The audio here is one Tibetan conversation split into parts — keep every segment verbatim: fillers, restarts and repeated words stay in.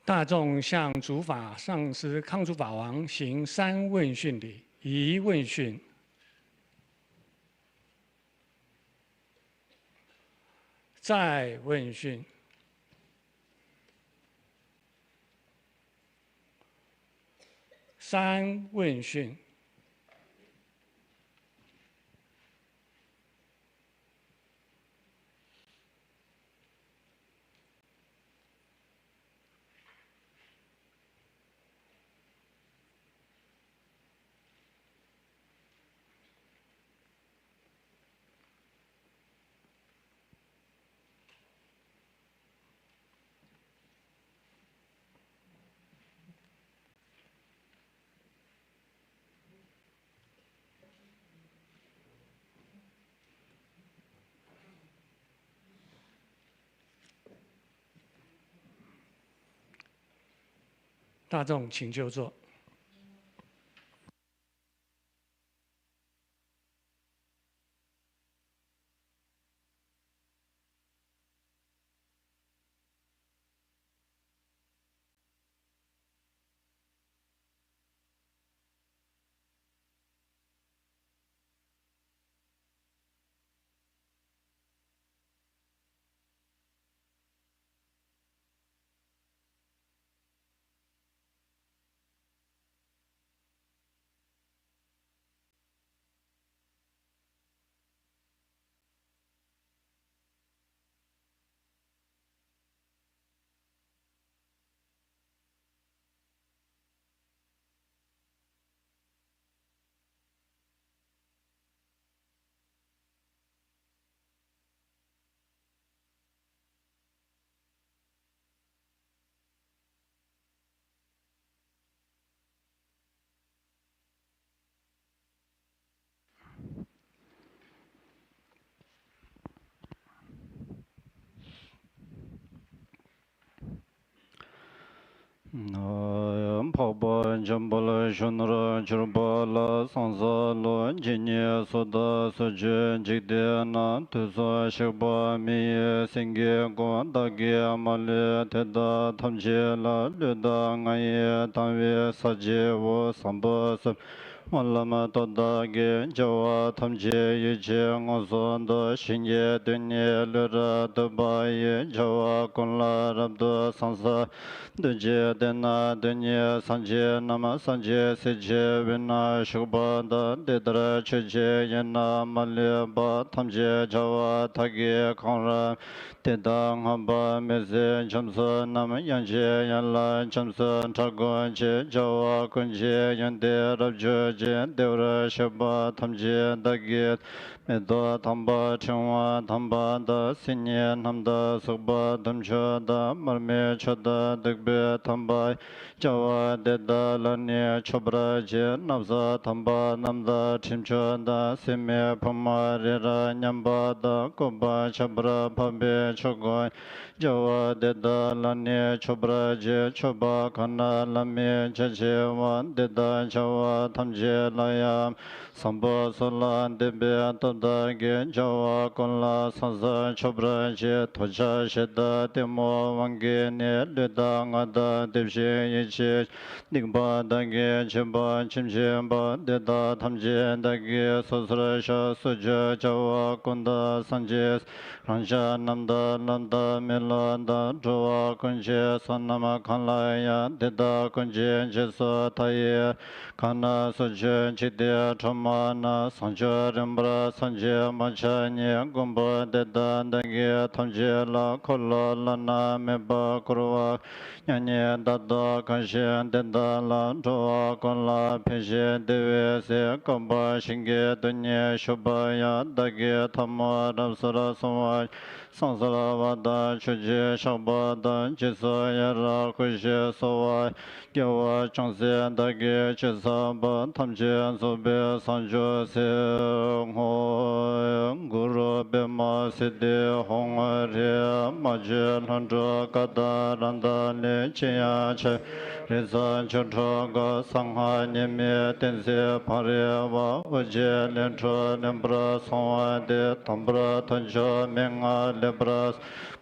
大众向诸法上师康诸法王行三问讯礼：一问讯，再问讯，三问讯。大众请就坐。འཕགས་པ་འཇམ་དཔལ་གཞོན་ནུར་གྱུར་པ་ལ་སོང་ས་ལོ་ཇི་སྙེད་སུ་དག་སུ་བྱོན་འཇིག་རྟེན་ན་དུས་སུ་གཤེགས་པ་མི་ཡི་སེང་གེའི་སྐུ་བདག་གིས་མ་ལུས་དེ་དག་ཐམས་ཅད་ལ་ལུས་དང་ངག་ཡིད་དང་བས་ས་བཅད་བུ་བཟང་པོ་སེམས། སྨོན་ལམ་སྟོབས་དག་གིས་བྱ་བ་ཐམས་ཅད་ཡིད་ཆེས་མངོན་སུམ་དུ་བྱིན་གྱིས་དོན་གཉིས་བློ་རབ་ཐོབ་པ་ཡིས། བྱ་བ་ཀུན་ལ་རབ་ཏུ་བཟང་ས་འདུ་བྱེད་དེ་ན་དོན་གཉིས་སངས་རྒྱས་རྣམས། སངས་རྒྱས་སྲས་ཀྱི་དབུས་ན་བཞུགས་པ་དང་། དེ་ལྟར་ཆོས་ཅན་ཡིན་ན་མ་ལུས་པ། ཐམས་ཅད་བྱ་བ་དག་གི་གང་རུང་། དེ་དག་སྔགས་པ་མི་ཟད་རྒྱ་མཚོ་རྣམས། དབྱངས་ཅན་ཡན་ལག་རྒྱ་མཚོའི་སྒྲ་ཀུན་གྱིས། བྱ་བ་ཀུན་གྱི་ཡོན་ཏན་རབ་བརྗོད་ཅིང་། བདེ་བར་གཤེགས་པ་ཐམས་ཅད་བདག་གིས། མེ་ཏོག་དམ་པ་ཕྲེང་བ་དམ་པ་དང་། སིལ་སྙན་རྣམས་དང་བཙོག་པ་དུང་ཆོས་དང་། མར་མེ་མཆོག་དང་བདུག་པའི་དམ་པ་ཡིས། བྱ་བ་འདི་དག་ལ་ནི་མཆོད་པར་བགྱི། སྣང་གསལ་དམ་པ་རྣམས་དང་། དྲི་མཆོག་དང་སིལ་མའི་ཕུར་མ་རི་རབ་མཉམ་པ་དང་། སྐུད་པ་ཁྱད་པར་འཕགས་པའི་མཆོག་ཀུན། བྱ་བ་འདི་དག་ལ་ནི་མཆོད་པར་བགྱི། མཆོད་པ་གང་རྣམས་བླ་མེད་རྒྱ་ཆེ་བ། འདི་དག་བྱ་བ་ཐམས་ཅད་ལ་ཡང་། བཟང་པོ་སོགས་ལ་འདུད་པའི་སྟོབས་དག་གིས། བྱ་བ་ཀུན་ལ་ཟང་ཟིང་མཆོད་པར་བགྱི། ཐོབ་བྱ་ཞེ་སྡང་གཏི་མུག་དབང་གིས་ནི། ལུས་དང་ངག་དང་དེ་བཞིན་ཡིད་ཆེས། སྡིག་པ་དག་གིས་བྱས་པ་ཇི་མ་ཇི་བཞིན་པ། འདི་དག་ཐམས་ཅད་བདག་གིས་སོ་སོར་བཤགས་སུ་གསོལ། བྱ་བ་ཀུན་དང་སངས་རྒྱས་རང་ཅག་རྣམས་དང་། ལམ་དང་མི་ལམ་དང་། འགྲོ་བ་ཀུན་གྱི་བསོད་ནམས་གང་ལ་ཡང་། དེ་དག་ཀུན་གྱི་རྗེས་སུ་མཐའ་ཡས། གང་རྣམས་སུ་བྱོན་འཇིག་རྟེན་ཕྲ་མོ་རྣམས། བཟང་སྤྱོད་རིམ་པར་སངས་རྒྱས་མ་ཆགས་ཉིད། མགོན་པོ་འདི་དག་བདག་གིས་ཐམས་ཅད་ལ། འཁོར་ལོ་བླ་ན་མེད་པ་བསྐོར་བ། མྱ་ངན་འདའ་སྟོན་གང་བཞེད་དེ་དག་ལ། འགྲོ་བ་ཀུན་ལ་ཕན་ཕྱིར་བདེ་བའི་ཚལ། བསྐལ་པ་ཞིང་གི་རྡུལ་སྙེད་བཞུགས་པ་ཡང་། བདག་གིས་ཐལ་མོ་རབ་གསལ་གསུང་བར། སངས་རྒྱས་པ་དང་ཆོས་ཀྱི་བཤགས་པ་དང་། རྗེས་སུ་ཡི་རང་བསྐུལ་ཞིང་གསོལ་བ། སྐྱེ་བོ་ཅུང་ཟད་བདག་གིས་ཅི་བསགས་པ། ཅན་རྫོགས་པའི་སངས་རྒྱས་སྲས་ཧོ། གུ་རུ་པདྨ་སིདྡྷི་ཧཱུྃ་རེ། མ་བཅོས་ལྷུན་གྲུབ་ཀ་དག་ར་མནྟ་ལས། ཅི་ཡང་ཆ་རིག་རྩ་བཅུ་དྲུག་གི་གསང་སྔགས་ཉི་མའི་ཏིང་འཛིན་བག་རེ་བ། ཨོ་རྒྱན་ལས་འཕྲོས་ལེན་པར་གསུངས་པ་འདི། དང་པོར་ཐུགས་མཆོག་མན་ངག་ལེགས་པར།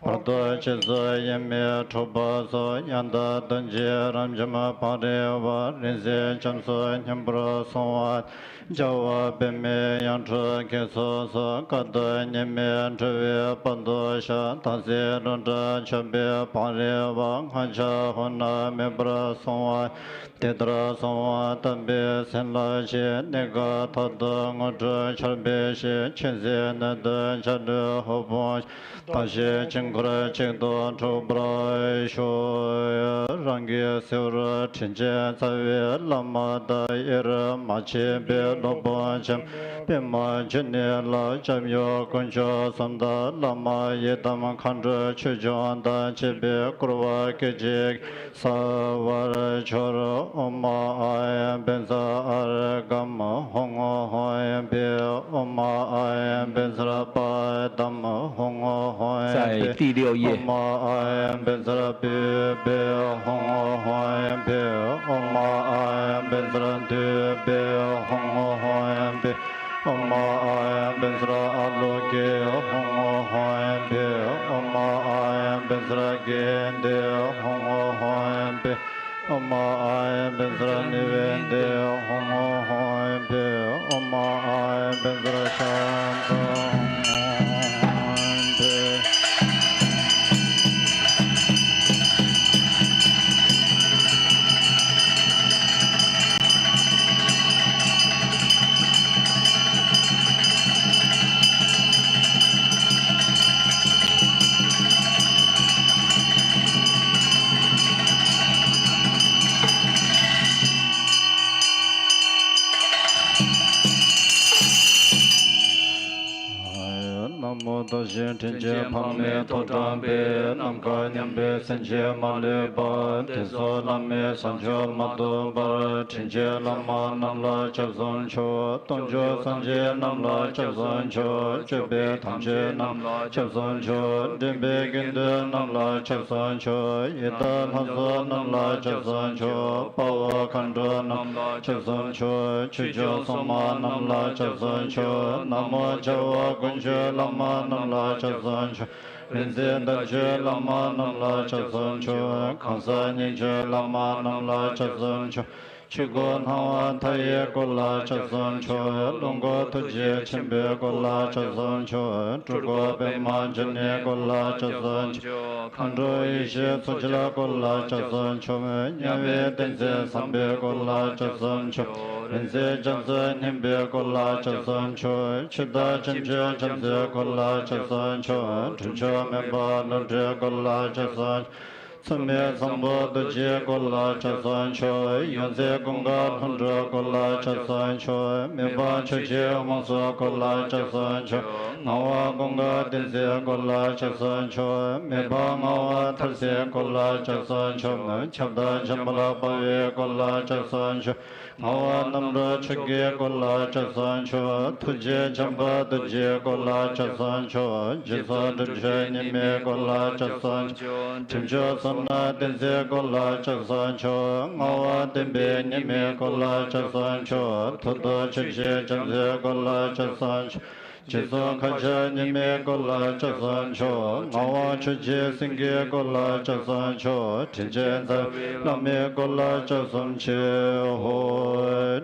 བར་དུ་རྗེས་སུ་ཡི་མེད་འཁྲུལ་པ་སོགས། ཡང་དག་དོན་གྱི་རབ་འབྱམས་བག་རེ་བ། རིག་འཛིན་རྒྱ་མཚོ་སྙོམས་པར་སོང་བ། རྒྱལ་བ་པདྨའི་ཡང་སྤྲུལ་དགེ་ཚོགས་སོགས། བཀའ་གདམས་ཉི་མའི་འགྲོ་བའི་དཔལ་དུ་ཤར། དག་ཚིག་རང་སྒྲ་ཆོས་པའི་བག་རེ་བ། སྔགས་འཆང་ཧོ་ནང་མེད་པར་སོང་བ། དེ་ལྟར་གསང་བ་དམ་པའི་སེམས་ལ་གཅེས། གནས་སྐབས་མཐར་ཐུག་དངོས་གྲུབ་ཆར་འབེབས་ཤིང་། མཁྱེན་བརྩེ་ནུས་མཐུ་འཇའ་ལུས་ཧོ་ཕུང་། བདག་གཞན་དཀྱིལ་འཁོར་གཅིག་ཏུ་འགྲོགས་པར་ཤོག། རང་གི་སེམས་རུ་དྲིན་ཅན་རྩ་བའི་བླ་མ་དང་། ཡེ་རུ་མ་ཆེན་པའི་སློབ་དཔོན་འཇམ་པདྨ་འབྱུང་གནས་ལ། སྐྱབས་མགོན་དཀོན་མཆོག་གསུམ་དང་བླ་མ་ཡི་དམ་མཁའ་འགྲོ་ཆོས་སྐྱོང་དང་བཅས་པས་བསྐོར་བ་སྐད་ཅིག་གིས། གསལ་བར་གྱུར། ཨོཾ་ཨཱཿཧཱུྃ་བཛྲ་ཨརྒྷཾ་ཧཱུྃ་ཧཱུྃ་ཕཊ། ཨོཾ་ཨཱཿཧཱུྃ་བཛྲ་པཱདཾ་ཧཱུྃ་ཧཱུྃ་ཕཊ། 在第六页。 ཨོཾ་ཨཱཿཧཱུྃ་བཛྲ་པུཥྤཾ་ཧཱུྃ་ཧཱུྃ་ཕཊ། ཨོཾ་ཨཱཿཧཱུྃ་བཛྲ་དྷཱུ་པཾ་ཧཱུྃ་ཧཱུྃ་ཕཊ། ཨོཾ་ཨཱཿཧཱུྃ་བཛྲ་ཨ་ལོ་ཀེ་ཧཱུྃ་ཧཱུྃ་ཕཊ། ཨོཾ་ཨཱཿཧཱུྃ་བཛྲ་གནྡྷེ་ཧཱུྃ་ཧཱུྃ་ཕཊ། ཨོཾ་ཨཱཿཧཱུྃ་བཛྲ་ནི་བྷཱུ་ཏེ་ཧཱུྃ་ཧཱུྃ་ཕཊ། ཨོཾ་ཨཱཿཧཱུྃ་བཛྲ་ཤཱནྟ་ཧཱུྃ་ཧཱུྃ་ཕཊ། ན་མོ། བདག་གཞན་དྲིན་ཅན་ཕ་མས་ཐོག་དྲངས་པའི། ནམ་མཁའ་མཉམ་པའི་སེམས་ཅན་མ་ལུས་པ། དེ་ཚོ་བླ་མའི་བཟང་སྤྱོད་མ་ཐོབ་བར། དྲིན་ཅན་བླ་མ་རྣམས་ལ་སྐྱབས་སུ་མཆིའོ། སྟོང་ཕྲག་སངས་རྒྱས་རྣམས་ལ་སྐྱབས་སུ་མཆིའོ། སྤྱོད་པའི་དམ་ཆོས་རྣམས་ལ་སྐྱབས་སུ་མཆིའོ། འདྲེན་པའི་དགེ་འདུན་རྣམས་ལ་སྐྱབས་སུ་མཆིའོ། ཡི་དྭགས་ལྷ་ཚོགས་རྣམས་ལ་སྐྱབས་སུ་མཆིའོ། དཔའ་བོ་མཁའ་འགྲོ་རྣམས་ལ་སྐྱབས་སུ་མཆིའོ། ཆོས་སྐྱོང་སྲུང་མ་རྣམས་ལ་སྐྱབས་སུ་མཆིའོ། ན་མོ། རྒྱལ་བ་ཀུན་མཁྱེན་བླ་མ་རྣམས་ལ་སྐྱབས་སུ་མཆིའོ། རིག་འཛིན་དམ་ཆོས་བླ་མ་རྣམས་ལ་སྐྱབས་སུ་མཆིའོ། གང་ཟག་སྙིང་རྗེ་བླ་མ་རྣམས་ལ་སྐྱབས་སུ་མཆིའོ། ཆོས་སྐུ་སྣང་བ་མཐའ་ཡས་སྐུ་ལ་སྐྱབས་སུ་མཆིའོ། ཀླུ་སྒོ་ཐུགས་རྗེ་ཆེན་པོའི་སྐུ་ལ་སྐྱབས་སུ་མཆིའོ། སྤྲུལ་སྐུ་པདྨ་འབྱུང་གནས་སྐུ་ལ་སྐྱབས་སུ་མཆིའོ། མཁའ་འགྲོ་ཡེ་ཤེས་ཚོགས་ཀྱི་སྐུ་ལ་སྐྱབས་སུ་མཆིའོ། དམྱལ་བའི་ཏིང་འཛིན་བཟང་པོའི་སྐུ་ལ་སྐྱབས་སུ་མཆིའོ། རིག་འཛིན་རྒྱ་མཚོ་སྙིང་པོའི་སྐུ་ལ་སྐྱབས་སུ་མཆིའོ། འཆི་བདག་ཁྱབ་འཇུག་རྒྱ་མཚོའི་སྐུ་ལ་སྐྱབས་སུ་མཆིའོ། གྲུབ་མཆོག་མེ་འབར་ཀླུ་སྒྲུབ་སྐུ་ལ་སྐྱབས་སུ་མཆིའོ། མཚུངས་མེད་བཟང་པོ་རྡོ་རྗེའི་སྐུ་ལ་སྐྱབས་སུ་མཆིའོ། ཡོངས་འཛིན་ཀུན་དགའ་ལྷུན་གྲུབ་སྐུ་ལ་སྐྱབས་སུ་མཆིའོ། མི་ཕམ་ཆོས་ཀྱི་དབང་ཕྱུག་སྐུ་ལ་སྐྱབས་སུ་མཆིའོ། ངག་དབང་ཀུན་དགའ་བསྟན་འཛིན་སྐུ་ལ་སྐྱབས་སུ་མཆིའོ། མི་ཕམ་ངག་དབང་མཐར་ཕྱིན་སྐུ་ལ་སྐྱབས་སུ་མཆིའོ། ཁྱབ་བདག་འཇམ་དཔལ་དཔའ་བོའི་སྐུ་ལ་སྐྱབས་སུ་མཆིའོ། ངག་དབང་རྣམ་གྲོལ་ཆོས་ཀྱི་སྐུ་ལ་སྐྱབས་སུ་མཆིའོ། ཐུགས་རྗེ་འཇམ་དཔལ་རྡོ་རྗེའི་སྐུ་ལ་སྐྱབས་སུ་མཆིའོ། རྗེས་སུ་འགྲོ་མཆོག་ཉི་མའི་སྐུ་ལ་སྐྱབས་སུ་མཆིའོ། གྲུབ་མཆོག་བསོད་ནམས་བསྟན་འཛིན་སྐུ་ལ་སྐྱབས་སུ་མཆིའོ། ངག་དབང་བསྟན་པའི་ཉི་མའི་སྐུ་ལ་སྐྱབས་སུ་མཆིའོ། ཐུགས་རྡོ་རྗེ་ཆེན་རྒྱ་མཚོའི་སྐུ་ལ་སྐྱབས་སུ་མཆིའོ། རྗེས་སུ་མཁའ་ཁྱབ་ཉི་མའི་སྐུ་ལ་སྐྱབས་སུ་མཆིའོ། ངག་དབང་ཆོས་ཀྱི་སེང་གེའི་སྐུ་ལ་སྐྱབས་སུ་མཆིའོ། དྲིན་ཅན་རྩ་བའི་བླ་མའི་སྐུ་ལ་སྐྱབས་སུ་མཆིའོ།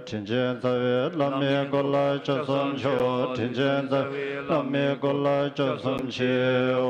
དྲིན་ཅན་རྩ་བའི་བླ་མའི་སྐུ་ལ་སྐྱབས་སུ་མཆིའོ། དྲིན་ཅན་རྩ་བའི་བླ་མའི་སྐུ་ལ་སྐྱབས་སུ་མཆིའོ།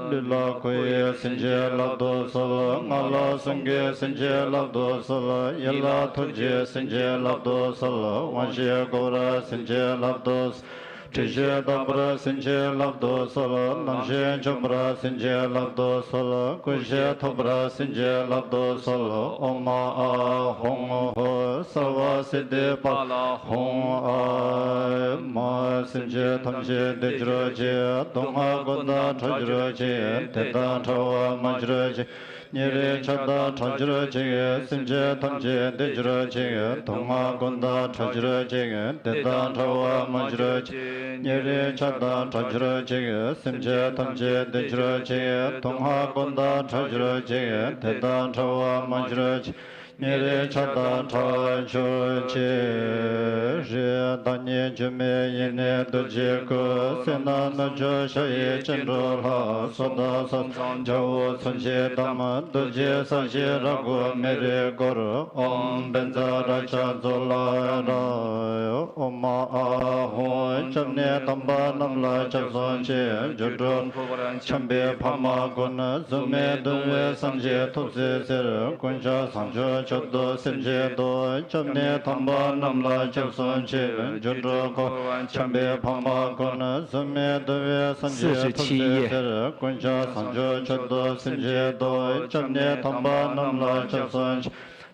ལུས་ལ་སྐུ་ཡི་སེམས་ཅན་བསླབ་ཏུ་གསོལ། ངག་ལ་གསུང་གི་སེམས་ཅན་བསླབ་ཏུ་གསོལ། ཡིད་ལ་ཐུགས་རྗེའི་སེམས་ཅན་བསླབ་ཏུ་གསོལ། དབང་ཤེས་གོ་བར་སེམས་ཅན་བསླབ་ཏུ་གསོལ། དྲི་ཤེས་དག་པར་སེམས་ཅན་བསླབ་ཏུ་གསོལ། རྣམ་ཤེས་འཇོམས་པར་སེམས་ཅན་བསླབ་ཏུ་གསོལ། ཀུན་ཤེས་ཐོབ་པར་སེམས་ཅན་བསླབ་ཏུ་གསོལ། ཨོཾ་ཨཱཿཧཱུྃ་ཧོཿ་སརྦ་སིདྡྷི་ཕ་ལ་ཧཱུྃ་ཨཱཿ་མ། སེམས་ཅན་ཐམས་ཅད་བདེ་གྱུར་ཅིག། སྡུག་བསྔལ་ཀུན་དང་བྲལ་གྱུར་ཅིག། དེ་དག་འཕྲལ་བར་མ་གྱུར་ཅིག། ཉེ་རིང་ཆགས་སྡང་བྲལ་གྱུར་ཅིག་སེམས་ཅན་ཐམས་ཅད་བདེ་གྱུར་ཅིག་སྡུག་བསྔལ་ཀུན་ད་བྲལ་གྱུར་ཅིག་བདེ་དང་བྲལ་བ་མ་གྱུར་ཅིག་ཉེ་རིང་ཆགས་སྡང་བྲལ་གྱུར་ཅིག་སེམས་ཅན་ཐམས་ཅད་བདེ་གྱུར་ཅིག་སྡུག་བསྔལ་ཀུན་ད་བྲལ་གྱུར་ཅིག་བདེ་དང་བྲལ་བ་མ་གྱུར་ཅིག་ཉེ་རིང་ཆགས་སྡང་བྲལ་གྱུར་ཅིག་རེད། བདག་ཉིད་སྒྱུ་མའི་ཡེ་ནས་རྡོ་རྗེའི་སྐུ། བསོད་ནམས་རྣལ་འབྱོར་ཤ་ཡི་སྐྱེ་འགྲོ་ལ། སོ་ཐར་ས་མཚམས་རྒྱལ་པོ་མཚོན་ཆའི་འདབ། རྡོ་རྗེ་ས་གཞི་ར་གུ་མེ་རི་གུར། ཨོཾ་བཛྲ་ཛ་ཛོ་ལ་ར། ཨོཾ་ཨཱཿཧཱུྃ། སྐྱབས་གནས་དམ་པ་རྣམས་ལ་སྐྱབས་སུ་མཆི། སྒྱུ་འཕྲུལ་འཁོར་བར་འཁྱམས་པའི་ཕ་མ་ཀུན། གཟུགས་མེད་གདུང་བའི་སེམས་ཅན་ཐུགས་བརྩེ་གསེར། ཀུན་ཁྱབ་བྱང་ཆུབ་མཆོག་ཏུ་སེམས་བསྐྱེད་དོ། སྐྱབས་གནས་དམ་པ་རྣམས་ལ་སྐྱབས་སུ་མཆི། སྒྱུ་འཕྲུལ་འཁོར་བར་འཁྱམས་པའི་ཕ་མ་ཀུན། གཟུགས་མེད་གདུང་བའི་སེམས་ཅན་ཐུགས་བརྩེ་གསེར། ཀུན་ཁྱབ་བྱང་ཆུབ་མཆོག་ཏུ་སེམས་བསྐྱེད་དོ། སྐྱབས་གནས་དམ་པ་རྣམས་ལ་སྐྱབས་སུ་མཆི།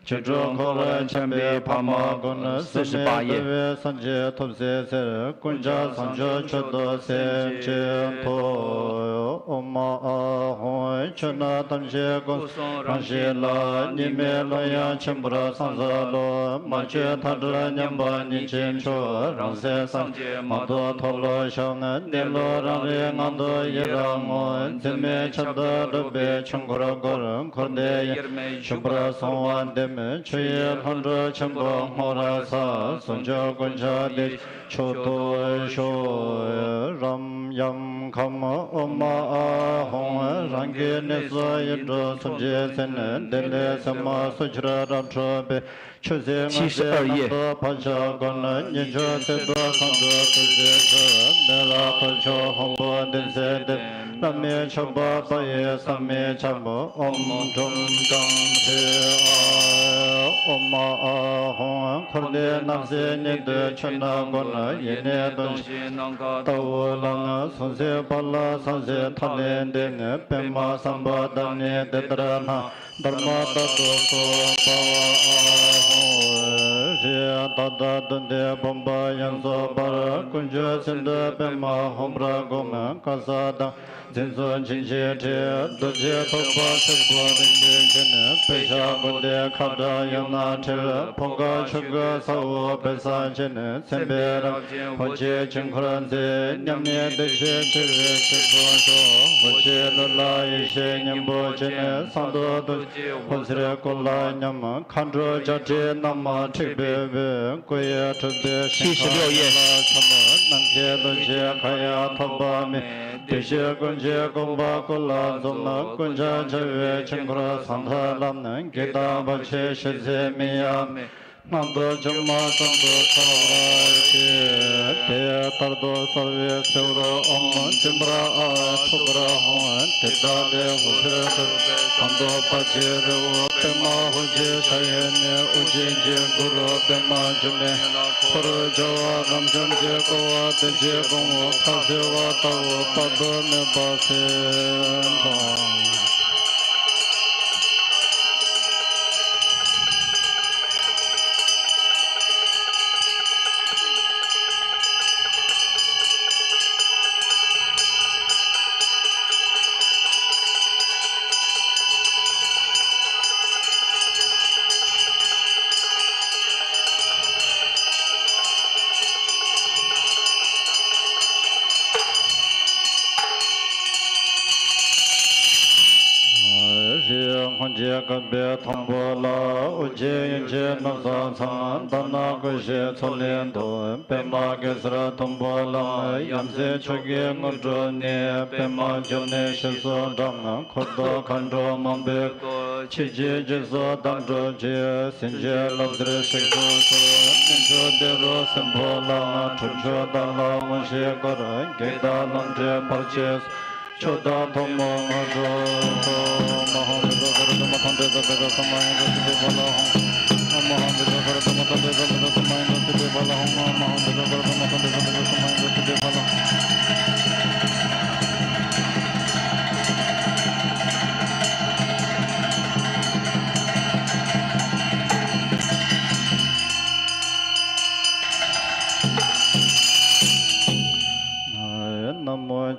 སྒྱུ་འཕྲུལ་འཁོར་བར་འཁྱམས་པའི་ཕ་མ་ཀུན། གསོད་པའི་དུ་བའི་སངས་རྒྱས་ཐུགས་བརྩེ་གསེར། ཀུན་ཁྱབ་བྱང་ཆུབ་མཆོག་ཏུ་སེམས་ཅན་ཐོབ། ཨོཾ་ཨཱཿཧཱུྃ། ཆོས་རྣམས་ཐམས་ཅད་སྐུ་གསུམ་རང་བཞིན་ལ། གཉིས་མེད་ཀློང་ཡངས་ཆེན་པོར་སངས་རྒྱས་ལོ། མ་བཅོས་མཐའ་བྲལ་མཉམ་པ་ཉིད་ཀྱི་མཆོག་རང་སེམས་སངས་རྒྱས་མ་ཐོབ་མཐོལ་ལོ་བཤགས། གནས་ལུགས་རང་རིག་ངང་དུ་ཡི་རང་ངོ་། འཛིན་མེད་ཁྱབ་བདག་སྒྲུབ་པའི་ཆོས་འཁོར་བསྐོར། འཁོར་འདས་དབྱེར་མེད་བཞུགས་པར་གསོལ་བ་འདེབས། ཆོས་དབྱིངས་ལྷུན་གྲུབ་ཆེན་པོ་ངོ་ར་གསལ། ཟུང་འཇུག་ཀུན་ཁྱབ་བདེ་ཆེན་མཆོག་ཏུ་ཤོག་རམ་ཡམ་ཁམས། ཨོཾ་ཨཱཿཧཱུྃ། རང་གི་གནས་སུ་ཡིད་འགྲོ་ཚོམས་ཀྱིས་མཚན། དེ་ལས་སེམས་མ་སོ་འཁྱིལ་རབ་འཁྲུགས་པའི། ཆུ་སྲིན་ལྔ་བརྒྱའི་ནང་དུ་བག་ཆགས་ཀུན། གཉིད་ཆོག་ཚེ་འདུལ་གང་འགྲོ་ཐུགས་རྗེ་ཆེ། མེ་ལྷ་ཐོར་ཅོག་ཕུང་པོ་ལྡན་སྲིད་དེ། བླ་མེད་མཆོད་པ་དཔག་ཡས་བསམ་མི་ཁྱབ། ཨོཾ་ཁྲོམ་ཀྲང་ཧྲེ་ཨཱཿཧཱུྃ། ཨོཾ་ཨཱཿཧཱུྃ། འཁོར་འདས་སྣང་སྲིད་གཉིས་འདུས་ཆོས་རྣམས་ཀུན། ཡེ་ནས་སྟོང་ཞིང་ནམ་མཁའ་ལྟ་བུ་ལའང་། གཟུང་འཛིན་བག་ལ་སངས་རྒྱས་མཐའ་ལས་འདས། པདྨ་སམ་བྷ་ཝ་ནི་དེ་ལྟར་སྣང་། དྷརྨ་ཏ་ཏུ་སྭཱ་ཧཱ། རེད། ད་ལྟ་གདོན་འདྲེ་བུམ་པ་ཡོངས་སུ་འབར། དཀོན་མཆོག་སེམས་དཔའི་པདྨ་ཧཱུྃ་ཕྲ་བསྒོམ། ག་ས་དང་འཛིན་ཚུལ་བྱིན་གྱིས་བྲི། རྡོ་རྗེ་ཐོད་པ་སེར་པོ་རིམ་གྱིས་བྱིན། པད་ཞྭ་དགུ་ལྡན་ཁ་དྲག་ཡང་ན་འཁྲིལ། ཕོ་ཁ་ཆུ་སྐྱེས་ས་འོག་བོད་ས་བྱིན། སེམས་དཔའི་རབ་འབྱམས་འོ་བྱེད་དཀྱིལ་འཁོར་མཛེས། མཉམ་ཉིད་བདེ་གཤེགས་ཁྲི་པའི་དཀྱིལ་འཁོར་ཤོག་འོ་བྱེད་ཀླུ་ལྷ་ཡེ་ཤེས་སྙིང་པོ་ཅན། གསང་བདག་རྡོ་རྗེ་འོད་ཟེར་སྐུ་ལ་མཉམ། མཁའ་འགྲོ་བརྒྱད་ཁྲི་རྣམས་འཁྲིགས་པའི་དབུས། སྐུ་ཡི་ཁྲོད་པའི་ཞིང་ཁམས་ལ་འཁྱམས། ནམ་མཁའི་རྡོ་རྗེ་མཁའ་ཡང་ཐོབ་པ་མེད། བདེ་གཤེགས་ཀུན་གྱི་དགོངས་པ་སྐུ་ལ་འཛོམས། ཀུན་ཁྱབ་བྱ་བའི་དཀྱིལ་འཁོར་ཟང་ཐལ་ལམ། བགེགས་དང་བར་ཆད་ཞི་བྱེད་མིང་ཡང་མེད། སྔགས་རྡོ་རྗེ་མ་ཙམ་དུ་ཚང་བར་བྱེད། དེ་ལྟར་དུ་གསལ་བའི་སེའུ་རོ་ཨོཾ་ཙི་པྲ་ཨཱཿཧཱུྃ་ཕྲ་ཧཱུྃ། དེ་དག་ལས་འོད་ཟེར་འཕྲོས་པས་ཟངས་མདོག་དཔལ་གྱི་རི་བོ་པདྨ་ཧཱུྃ་གི་ཕྱག་གཡས་ནས། ཨོ་རྒྱན་གྱི་གུ་རུ་པདྨ་འབྱུང་གནས་ལ་འཁོར་བྱ་བ་རབ་འབྱམས་ཀྱིས་བསྐོར་བ་བདེན་བཞིའི་གོ་འཕང་ཁ་ཕྱེ་བ་ལྟ་བུ་དཔག་ཏུ་མེད་པ་གསལ་མཐོང་། རིགས་སྔོན་གྱི་བསྐལ་པའི་དང་པོ་ལ། ཨོ་རྒྱན་དབྱིངས་ཀྱི་ནོར་བཟང་ཚང་། དྷ་ན་ཀོ་ཤའི་མཚོ་གླིང་དུ། པདྨ་གེ་སར་མཐོན་པོ་ལ། ཡ་མཚན་མཆོག་གི་དངོས་གྲུབ་བརྙེས། པདྨ་འབྱུང་གནས་ཞེས་སུ་གྲགས། འཁོར་དུ་མཁའ་འགྲོ་མང་པོས་བསྐོར། ཆོས་ཀྱི་རྗེས་སུ་བདག་འགྲོ་ཅིག་སེམས་ཅན་བསླབ་གསེར་གཤེགས་སུ་གསོལ། རྣལ་འབྱོར་བཻ་རོ་སྲིན་པོ་ལ། ཁྲོ་ཆུ་དག་ལ་དབང་ཞེས་བསྐོར། བགེགས་དང་ལམ་འདྲེ་བར་ཆད་སོལ། མཆོག་དང་ཐུན་མོང་དངོས་གྲུབ་སྩོལ། མ་ཧཱ་བཛྲ་ག་རུ་པདྨ་ཐང་ཏྲེ་ཛ་བཛྲ་ས་མ་ཡ་ཛ་སིདྡྷི་ཕ་ལ་ཧཱུྃ། ཨོཾ་མ་ཧཱ་བཛྲ་ག་རུ་པདྨ་ཐང་ཏྲེ་ཛ་བཛྲ་ས་མ་ཡ་ཛ་སིདྡྷི་ཕ་ལ་ཧཱུྃ། ཨོཾ་མ་ཧཱ་བཛྲ་ག་རུ་པདྨ་ཐང་ཏྲེ་ཛ་བཛྲ་ས་མ་ཡ་ཛ་སིདྡྷི་ཕ་ལ་ཧཱུྃ། ན་མོ་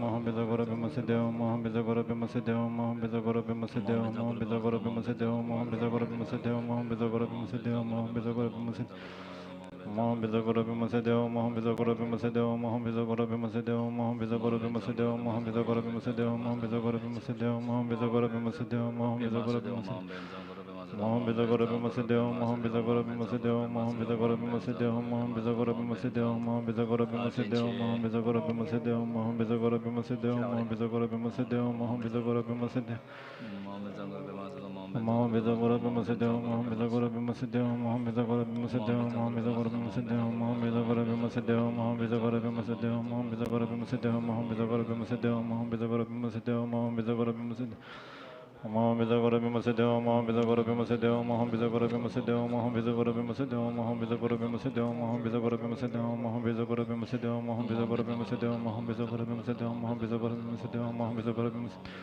Mahāvīsakkhagurabhiṃ sityo, mahāvīsakkhagurabhiṃ sityo, mahāvīsakkhagurabhiṃ sityo, mahāvīsakkhagurabhiṃ sityo, mahāvīsakkhagurabhiṃ sityo, mahāvīsakkhagurabhiṃ sityo, mahāvīsakkhagurabhiṃ sityo. Om Aum Biswa Gurubhyo Namo Siddhyo, Om Aum Biswa Gurubhyo Namo Siddhyo, Om Aum Biswa Gurubhyo Namo Siddhyo, Om Aum Biswa Gurubhyo Namo Siddhyo, Om Aum Biswa Gurubhyo Namo Siddhyo, Om Aum Biswa Gurubhyo Namo Siddhyo, Om Aum Biswa Gurubhyo Namo Siddhyo, Om Aum Biswa Gurubhyo Namo Siddhyo, Om Aum Biswa Gurubhyo Namo Siddhyo, Om Aum Biswa Gurubhyo Namo Siddhyo,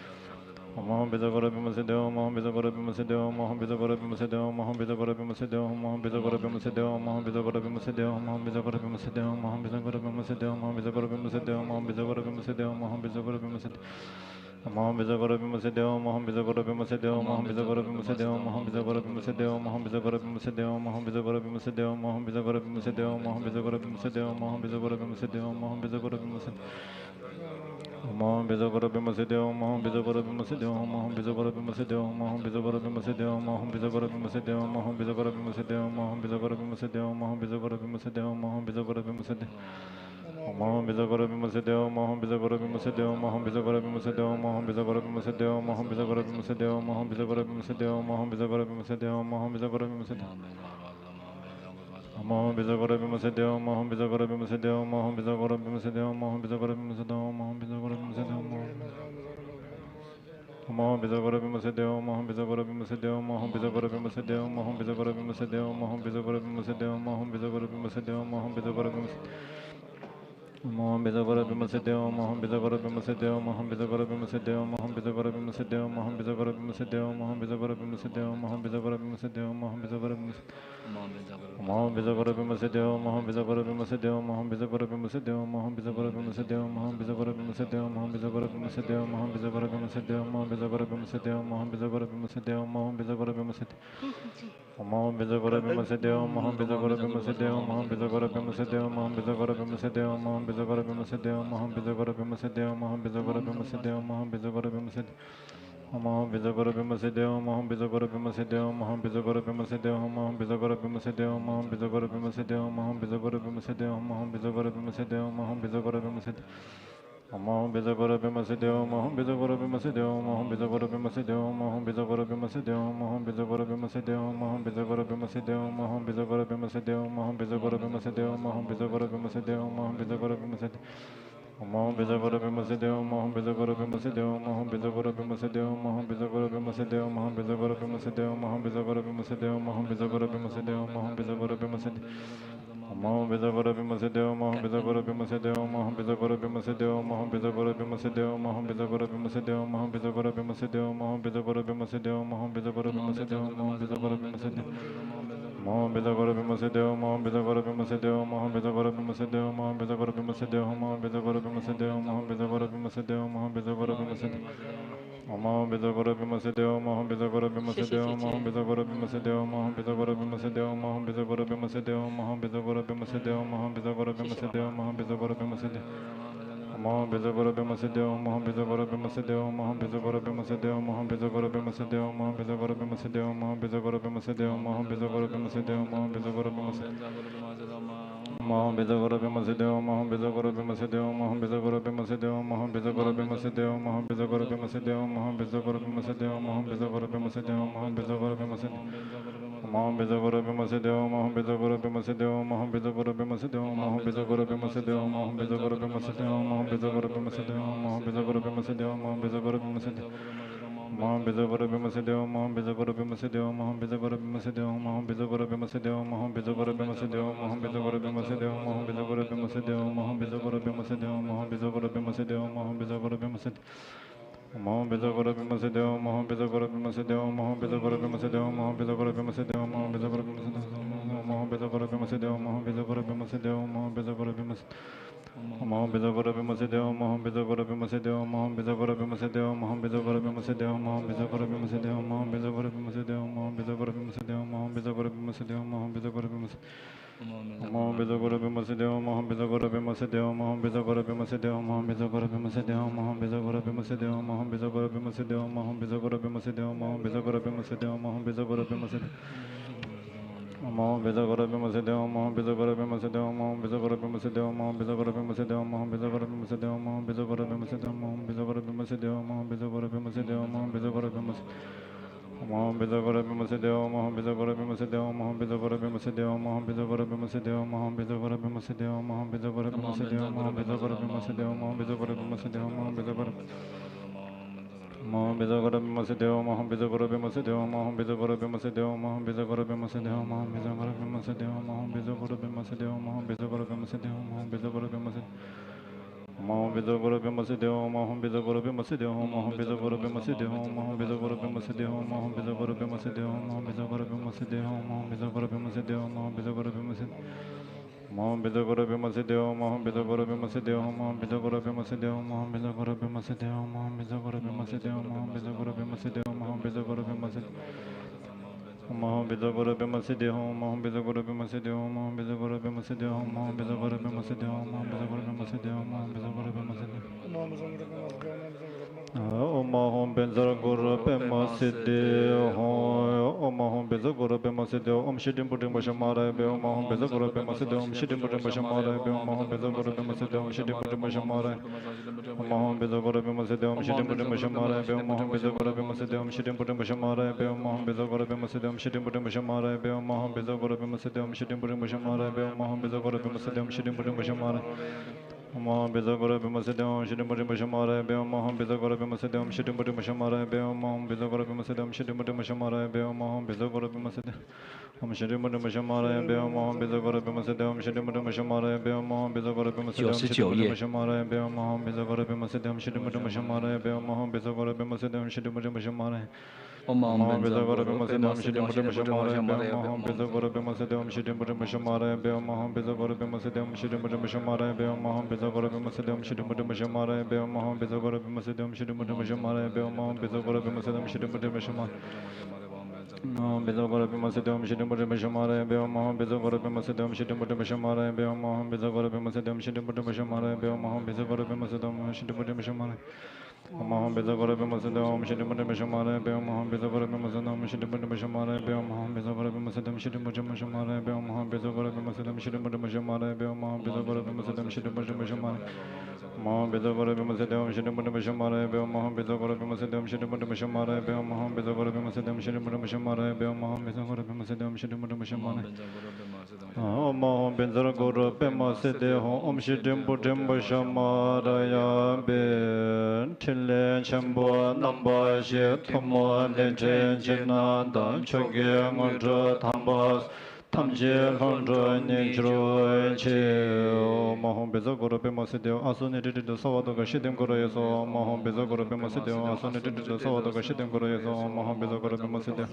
Om Aum Biswa Gurubhyo Namo Siddhyo, Om Aum Biswa Gurubhyo Namo Siddhyo, Om Aum Biswa Gurubhyo Namo Siddhyo, Om Aum Biswa Gurubhyo Namo Siddhyo, Om Aum Biswa Gurubhyo Namo Siddhyo, Om Aum Biswa Gurubhyo Namo Siddhyo, Om Aum Biswa Gurubhyo Namo Siddhyo, Om Aum Biswa Gurubhyo Namo Siddhyo. Om Aum Biswa Gurubhyo Namo Siddhyo, Om Aum Biswa Gurubhyo Namo Siddhyo, Om Aum Biswa Gurubhyo Namo Siddhyo, Om Aum Biswa Gurubhyo Namo Siddhyo, Om Aum Biswa Gurubhyo Namo Siddhyo, Om Aum Biswa Gurubhyo Namo Siddhyo, Om Aum Biswa Gurubhyo Namo Siddhyo, Om Aum Biswa Gurubhyo Namo Siddhyo, Om Aum Biswa Gurubhyo Namo Siddhyo. Om Aum Biswa Gurubhyo Namo Siddhyo, Om Aum Biswa Gurubhyo Namo Siddhyo, Om Aum Biswa Gurubhyo Namo Siddhyo, Om Aum Biswa Gurubhyo Namo Siddhyo, Om Aum Biswa Gurubhyo Namo Siddhyo, Om Aum Biswa Gurubhyo Namo Siddhyo, Om Aum Biswa Gurubhyo Namo Siddhyo, Om Aum Biswa Gurubhyo Namo Siddhyo, Om Aum Biswa Gurubhyo Namo Siddhyo. Om Aum Biswa Gurubhyo Namo Siddhyo, Om Aum Biswa Gurubhyo Namo Siddhyo, Om Aum Biswa Gurubhyo Namo Siddhyo, Om Aum Biswa Gurubhyo Namo Siddhyo, Om Aum Biswa Gurubhyo Namo Siddhyo, Om Aum Biswa Gurubhyo Namo Siddhyo, Om Aum Biswa Gurubhyo Namo Siddhyo, Om Aum Biswa Gurubhyo Namo Siddhyo. Om Aum Biswa Gurubhyo Namo Siddhyo, Om Aum Biswa Gurubhyo Namo Siddhyo, Om Aum Biswa Gurubhyo Namo Siddhyo, Om Aum Biswa Gurubhyo Namo Siddhyo, Om Aum Biswa Gurubhyo Namo Siddhyo, Om Aum Biswa Gurubhyo Namo Siddhyo, Om Aum Biswa Gurubhyo Namo Siddhyo, Om Aum Biswa Gurubhyo Namo Siddhyo, Om Aum Biswa Gurubhyo Namo Siddhyo, Om Aum Biswa Gurubhyo Namo Siddhyo, Om Aum Biswa Gurubhyo Namo Siddhyo, Om Aum Biswa Gurubhyo Namo Siddhyo. Om Aum Biswa Gurubhyo Namo Siddhyo, Om Aum Biswa Gurubhyo Namo Siddhyo, Om Aum Biswa Gurubhyo Namo Siddhyo, Om Aum Biswa Gurubhyo Namo Siddhyo, Om Aum Biswa Gurubhyo Namo Siddhyo, Om Aum Biswa Gurubhyo Namo Siddhyo, Om Aum Biswa Gurubhyo Namo Siddhyo, Om Aum Biswa Gurubhyo Namo Siddhyo. Om Aum Biswa Gurubhyo Namo Siddhyo, Om Aum Biswa Gurubhyo Namo Siddhyo, Om Aum Biswa Gurubhyo Namo Siddhyo, Om Aum Biswa Gurubhyo Namo Siddhyo, Om Aum Biswa Gurubhyo Namo Siddhyo, Om Aum Biswa Gurubhyo Namo Siddhyo, Om Aum Biswa Gurubhyo Namo Siddhyo, Om Aum Biswa Gurubhyo Namo Siddhyo, Om Aum Biswa Gurubhyo Namo Siddhyo. Om Aum Biswa Gurubhyo Namo Siddhyo, Om Aum Biswa Gurubhyo Namo Siddhyo, Om Aum Biswa Gurubhyo Namo Siddhyo, Om Aum Biswa Gurubhyo Namo Siddhyo, Om Aum Biswa Gurubhyo Namo Siddhyo, Om Aum Biswa Gurubhyo Namo Siddhyo, Om Aum Biswa Gurubhyo Namo Siddhyo. Om Aum Biswa Gurubhyo Namo Siddhyo, Om Aum Biswa Gurubhyo Namo Siddhyo, Om Aum Biswa Gurubhyo Namo Siddhyo, Om Aum Biswa Gurubhyo Namo Siddhyo, Om Aum Biswa Gurubhyo Namo Siddhyo, Om Aum Biswa Gurubhyo Namo Siddhyo, Om Aum Biswa Gurubhyo Namo Siddhyo, Om Aum Biswa Gurubhyo Namo Siddhyo. Om Aum Biswa Gurubhyo Namo Siddhyo, Om Aum Biswa Gurubhyo Namo Siddhyo, Om Aum Biswa Gurubhyo Namo Siddhyo, Om Aum Biswa Gurubhyo Namo Siddhyo, Om Aum Biswa Gurubhyo Namo Siddhyo, Om Aum Biswa Gurubhyo Namo Siddhyo, Om Aum Biswa Gurubhyo Namo Siddhyo, Om Aum Biswa Gurubhyo Namo Siddhyo, Om Aum Biswa Gurubhyo Namo Siddhyo, Om Aum Biswa Gurubhyo Namo Siddhyo. Om Aum Biswa Gurubhyo Namo Siddhyo, Om Aum Biswa Gurubhyo Namo Siddhyo, Om Aum Biswa Gurubhyo Namo Siddhyo, Om Aum Biswa Gurubhyo Namo Siddhyo, Om Aum Biswa Gurubhyo Namo Siddhyo, Om Aum Biswa Gurubhyo Namo Siddhyo, Om Aum Biswa Gurubhyo Namo Siddhyo, Om Aum Biswa Gurubhyo Namo Siddhyo. Om Aum Biswa Gurubhyo Namo Siddhyo, Om Aum Biswa Gurubhyo Namo Siddhyo, Om Aum Biswa Gurubhyo Namo Siddhyo, Om Aum Biswa Gurubhyo Namo Siddhyo, Om Aum Biswa Gurubhyo Namo Siddhyo, Om Aum Biswa Gurubhyo Namo Siddhyo, Om Aum Biswa Gurubhyo Namo Siddhyo, Om Aum Biswa Gurubhyo Namo Siddhyo, Om Aum Biswa Gurubhyo Namo Siddhyo. Om Aum Biswa Gurubhyo Namo Siddhyo, Om Aum Biswa Gurubhyo Namo Siddhyo, Om Aum Biswa Gurubhyo Namo Siddhyo, Om Aum Biswa Gurubhyo Namo Siddhyo, Om Aum Biswa Gurubhyo Namo Siddhyo, Om Aum Biswa Gurubhyo Namo Siddhyo. Om Aum Biswa Gurubhyo Namo Siddhyo, Om Aum Biswa Gurubhyo Namo Siddhyo, Om Aum Biswa Gurubhyo Namo Siddhyo, Om Aum Biswa Gurubhyo Namo Siddhyo, Om Aum Biswa Gurubhyo Namo Siddhyo, Om Aum Biswa Gurubhyo Namo Siddhyo, Om Aum Biswa Gurubhyo Namo Siddhyo. Om Aum Biswa Gurubhyo Namo Siddhyo, Om Aum Biswa Gurubhyo Namo Siddhyo, Om Aum Biswa Gurubhyo Namo Siddhyo, Om Aum Biswa Gurubhyo Namo Siddhyo, Om Aum Biswa Gurubhyo Namo Siddhyo, Om Aum Biswa Gurubhyo Namo Siddhyo, Om Aum Biswa Gurubhyo Namo Siddhyo, Om Aum Biswa Gurubhyo Namo Siddhyo. Om Aum Biswa Gurubhyo Namo Siddhyo, Om Aum Biswa Gurubhyo Namo Siddhyo, Om Aum Biswa Gurubhyo Namo Siddhyo, Om Aum Biswa Gurubhyo Namo Siddhyo, Om Aum Biswa Gurubhyo Namo Siddhyo, Om Aum Biswa Gurubhyo Namo Siddhyo, Om Aum Biswa Gurubhyo Namo Siddhyo. Om Aum Biswa Gurubhyo Namo Siddhyo, Om Aum Biswa Gurubhyo Namo Siddhyo, Om Aum Biswa Gurubhyo Namo Siddhyo, Om Aum Biswa Gurubhyo Namo Siddhyo, Om Aum Biswa Gurubhyo Namo Siddhyo, Om Aum Biswa Gurubhyo Namo Siddhyo, Om Aum Biswa Gurubhyo Namo Siddhyo. Om Aum Biswa Gurubhyo Namo Siddhyo, Om Aum Biswa Gurubhyo Namo Siddhyo, Om Aum Biswa Gurubhyo Namo Siddhyo, Om Aum Biswa Gurubhyo Namo Siddhyo, Om Aum Biswa Gurubhyo Namo Siddhyo, Om Aum Biswa Gurubhyo Namo Siddhyo, Om Aum Biswa Gurubhyo Namo Siddhyo, Om Aum Biswa Gurubhyo Namo Siddhyo, Om Aum Biswa Gurubhyo Namo Siddhyo, Om Aum Biswa Gurubhyo Namo Siddhyo. Om Aum Biswa Gurubhyo Namo Siddhyo, Om Aum Biswa Gurubhyo Namo Siddhyo, Om Aum Biswa Gurubhyo Namo Siddhyo, Om Aum Biswa Gurubhyo Namo Siddhyo, Om Aum Biswa Gurubhyo Namo Siddhyo, Om Aum Biswa Gurubhyo Namo Siddhyo, Om Aum Biswa Gurubhyo Namo Siddhyo. Om Aum Biswa Gurubhyo Namo Siddhyo, Om Aum Biswa Gurubhyo Namo Siddhyo, Om Aum Biswa Gurubhyo Namo Siddhyo, Om Aum Biswa Gurubhyo Namo Siddhyo, Om Aum Biswa Gurubhyo Namo Siddhyo, Om Aum Biswa Gurubhyo Namo Siddhyo, Om Aum Biswa Gurubhyo Namo Siddhyo, Om Aum Biswa Gurubhyo Namo Siddhyo, Om Aum Biswa Gurubhyo Namo Siddhyo. Om Aum Biswa Gurubhyo Namo Siddhyo, Om Aum Biswa Gurubhyo Namo Siddhyo, Om Aum Biswa Gurubhyo Namo Siddhyo, Om Aum Biswa Gurubhyo Namo Siddhyo, Om Aum Biswa Gurubhyo Namo Siddhyo, Om Aum Biswa Gurubhyo Namo Siddhyo, Om Aum Biswa Gurubhyo Namo Siddhyo, Om Aum Biswa Gurubhyo Namo Siddhyo. Om Aum Biswa Gurubhyo Namo Siddhyo, Om Aum Biswa Gurubhyo Namo Siddhyo, Om Aum Biswa Gurubhyo Namo Siddhyo, Om Aum Biswa Gurubhyo Namo Siddhyo, Om Aum Biswa Gurubhyo Namo Siddhyo, Om Aum Biswa Gurubhyo Namo Siddhyo, Om Aum Biswa Gurubhyo Namo Siddhyo, Om Aum Biswa Gurubhyo Namo Siddhyo, Om Aum Biswa Gurubhyo Namo Siddhyo. Om Aum Biswa Gurubhyo Namo Siddhyo, Om Aum Biswa Gurubhyo Namo Siddhyo, Om Aum Biswa Gurubhyo Namo Siddhyo, Om Aum Biswa Gurubhyo Namo Siddhyo, Om Aum Biswa Gurubhyo Namo Siddhyo, Om Aum Biswa Gurubhyo Namo Siddhyo, Om Aum Biswa Gurubhyo Namo Siddhyo, Om Aum Biswa Gurubhyo Namo Siddhyo. Maham Bhikkhū Guru Bhimmasiddhi Om. Maham Bhikkhū Guru Bhimmasiddhi Om. Maham Bhikkhū Guru Bhimmasiddhi Om. Maham Bhikkhū Guru Bhimmasiddhi Om. Maham Bhikkhū Guru Bhimmasiddhi Om. Maham Bhikkhū Guru Bhimmasiddhi Om. Maham Bhikkhū Guru Bhimmasiddhi Om. Maham Bhikkhū Guru Bhimmasiddhi Maham Bhikkhū Guru Bhimmasiddhi Om. Maham Bhikkhū Guru Bhimmasiddhi Om. Maham Bhikkhū Guru Bhimmasiddhi Om. Maham Bhikkhū Guru Bhimmasiddhi Om. Maham Bhikkhū Guru Bhimmasiddhi Om. Maham Bhikkhū Guru Bhimmasiddhi Om. Maham Bhikkhū Guru Bhimmasiddhi Om. Maham Bhikkhū Guru Bhimmasiddhi Om. Maham Bhikkhū Guru Bhimmasiddhi Om. Maham Bhikkhū Guru Bhimmasiddhi Om. Maham Bhikkhū Guru Bhimmasiddhi Om. Maham Bhikkhū Guru Bhimmasiddhi Om. Maham Bhikkhū Guru Bhimmasiddhi Maham Bhikkhū Guru Bhimmasiddhi Om. Maham Bhikkhū Guru Bhimmasiddhi Om. Maham Bhikkhū Guru Bhimmasiddhi Om. Maham Bhikkhū Guru Bhimmasiddhi Om. Maham Bhikkhū Guru Bhimmasiddhi Om. Maham Bhikkhū Guru Bhimmasiddhi Om. Maham Bhikkhū Guru Bhimmasiddhi Om. Om Maham Bhikkhū Guru Bhimmasiddhi Om. Shri Dim Pu Dim Pu Shamare Be Om. Maham Bhikkhū Guru Bhimmasiddhi Om. Shri Dim Pu Dim Pu Shamare Be Om. Maham Bhikkhū Guru Bhimmasiddhi Om. Shri Dim Pu Dim Pu Shamare Maham Bhikkhū Guru Bhimmasiddhi Om. Shri Dim Pu Dim Pu Shamare Be Om. Maham Bhikkhū Guru Bhimmasiddhi Om. Shri Dim Pu Dim Pu Shamare Be Om. Maham Bhikkhū Guru Bhimmasiddhi Om. Shri Dim Pu Dim Pu Shamare Be Om. Maham Bhikkhū Guru Bhimmasiddhi Om. Shri Dim Pu Dim Pu Shamare Be Om. Maham Bhikkhū Guru Bhimmasiddhi Om. Shri Dim Pu Dim Pu Shamare Maham Bhikkhū Guru Bhimmasiddhi Om. Shri Dim Pu Dim Pu Shamare Be Om. Maham Bhikkhū Guru Bhimmasiddhi Om. Shri Dim Pu Dim Pu Shamare Be Om. Maham Bhikkhū Guru Bhimmasiddhi Om. Shri Dim Pu Dim Pu Shamare Be Om. Maham Bhikkhū Guru Bhimmasiddhi Om. Shri Dim Pu Dim Pu Shamare Be Om. Maham Bhikkhū Guru Bhimmasiddhi Om. Shri Dim Pu Dim Pu Shamare Be Om. Maham Bhikkhū Guru Bhimmasiddhi Om. Shri Dim Pu Dim Pu Shamare Be Om. Maham Bhikkhū Guru Bhimmasiddhi Om. Shri Dim Pu Dim Pu Shamare Be Om. Maham Bhikkhū Guru Bhimmasiddhi Om. Shri Dim Pu Dim Pu Shamare Maham Bhikkhū Guru Bhimmasiddhi Om. Shri Dim Pu Dim Pu Shamare Be Om. Maham Bhikkhū Guru Bhimmasiddhi Om. Shri Dim Pu Dim Pu Shamare Be Om. Maham Bhikkhū Guru Bhimmasiddhi Om. Shri Dim Pu Dim Pu Shamare Be Om. Maham Bhikkhū Guru Bhimmasiddhi Om. Shri Dim Pu Dim Pu Shamare Be Om. Maham Bhikkhū Guru Bhimmasiddhi Om. Shri Dim Pu Dim Pu Shamare Be Om. Maham Bhikkhū Guru Bhimmasiddhi Om. Shri Dim Pu Dim Pu Shamare Maham Bhikkhū Guru Bhimmasiddhi Om. Shri Dim Pu Dim Pu Shamare Be Om. Maham Bhikkhū Guru Bhimmasiddhi Om. Shri Dim Pu Dim Pu Shamare Be Om. Maham Bhikkhū Guru Bhimmasiddhi Om. Shri Dim Pu Dim Pu Shamare Be Om. Maham Bhikkhū Guru Bhimmasiddhi Om. Shri Dim Pu Dim Pu Shamare Maham Bhikkhū Guru Bhimmasiddhi Om. Shri Dim Pu Dim Pu Shamare Be Om. Maham Bhikkhū Guru Bhimmasiddhi Om. Shri Dim Pu Dim Pu Shamare Be Om. Maham Bhikkhū Guru Bhimmasiddhi Om. Shri Dim Pu Dim Pu Shamare Be Om. Maham Bhikkhū Guru Bhimmasiddhi Om. Shri Dim Pu Dim Pu Shamare Be Om. Maham Bhikkhū Guru Bhimmasiddhi Om. Shri Dim Pu Dim Pu Shamare Maham Bhikkhū Guru Bhimmasiddhi Om. Shri Dim Pu Dim Pu Shamare Be Om. Maham Bhikkhū Guru Bhimmasiddhi Om. Shri Dim Pu Dim Pu Shamare Be Om. Maham Bhikkhū Guru Bhimmasiddhi Om. Shri Dim Pu Dim Pu Shamare Be Om. Maham Bhikkhū Guru Bhimmasiddhi Om. Shri Dim Pu Dim Pu Shamare Om Maham Bhikkhū Guru Bhimmasiddhi Om. Shri Dim Pu Dim Pu Shamare Be. ཕྲིན་ལས་ཆེན་པོ་རྣམ་པ་བཞི། ཐུན་མོང་ལས་ཕྲན་ཕྱིར་ན་དང་། མཆོག་གི་དངོས་གྲུབ་དམ་པ། ཐམས་ཅད་ལྷུན་གྲུབ་སྙིང་རྗེར་སྤྱད། Maham Bhikkhū Guru Bhimmasiddhi Om. ཨ་སུ་ནི་ཏྲི་ཏྲི་ཏུ་སརྦ་དུག་ཁ་ཤི་ཏིང་ཀུ་རུ་ཡེ་སྭཱ་ཧཱ། Maham Bhikkhū Guru Bhimmasiddhi Om. ཨ་སུ་ནི་ཏྲི་ཏྲི་ཏུ་སརྦ་དུག་ཁ་ཤི་ཏིང་ཀུ་རུ་ཡེ་སྭཱ་ཧཱ། Maham Bhikkhū Guru Bhimmasiddhi Om.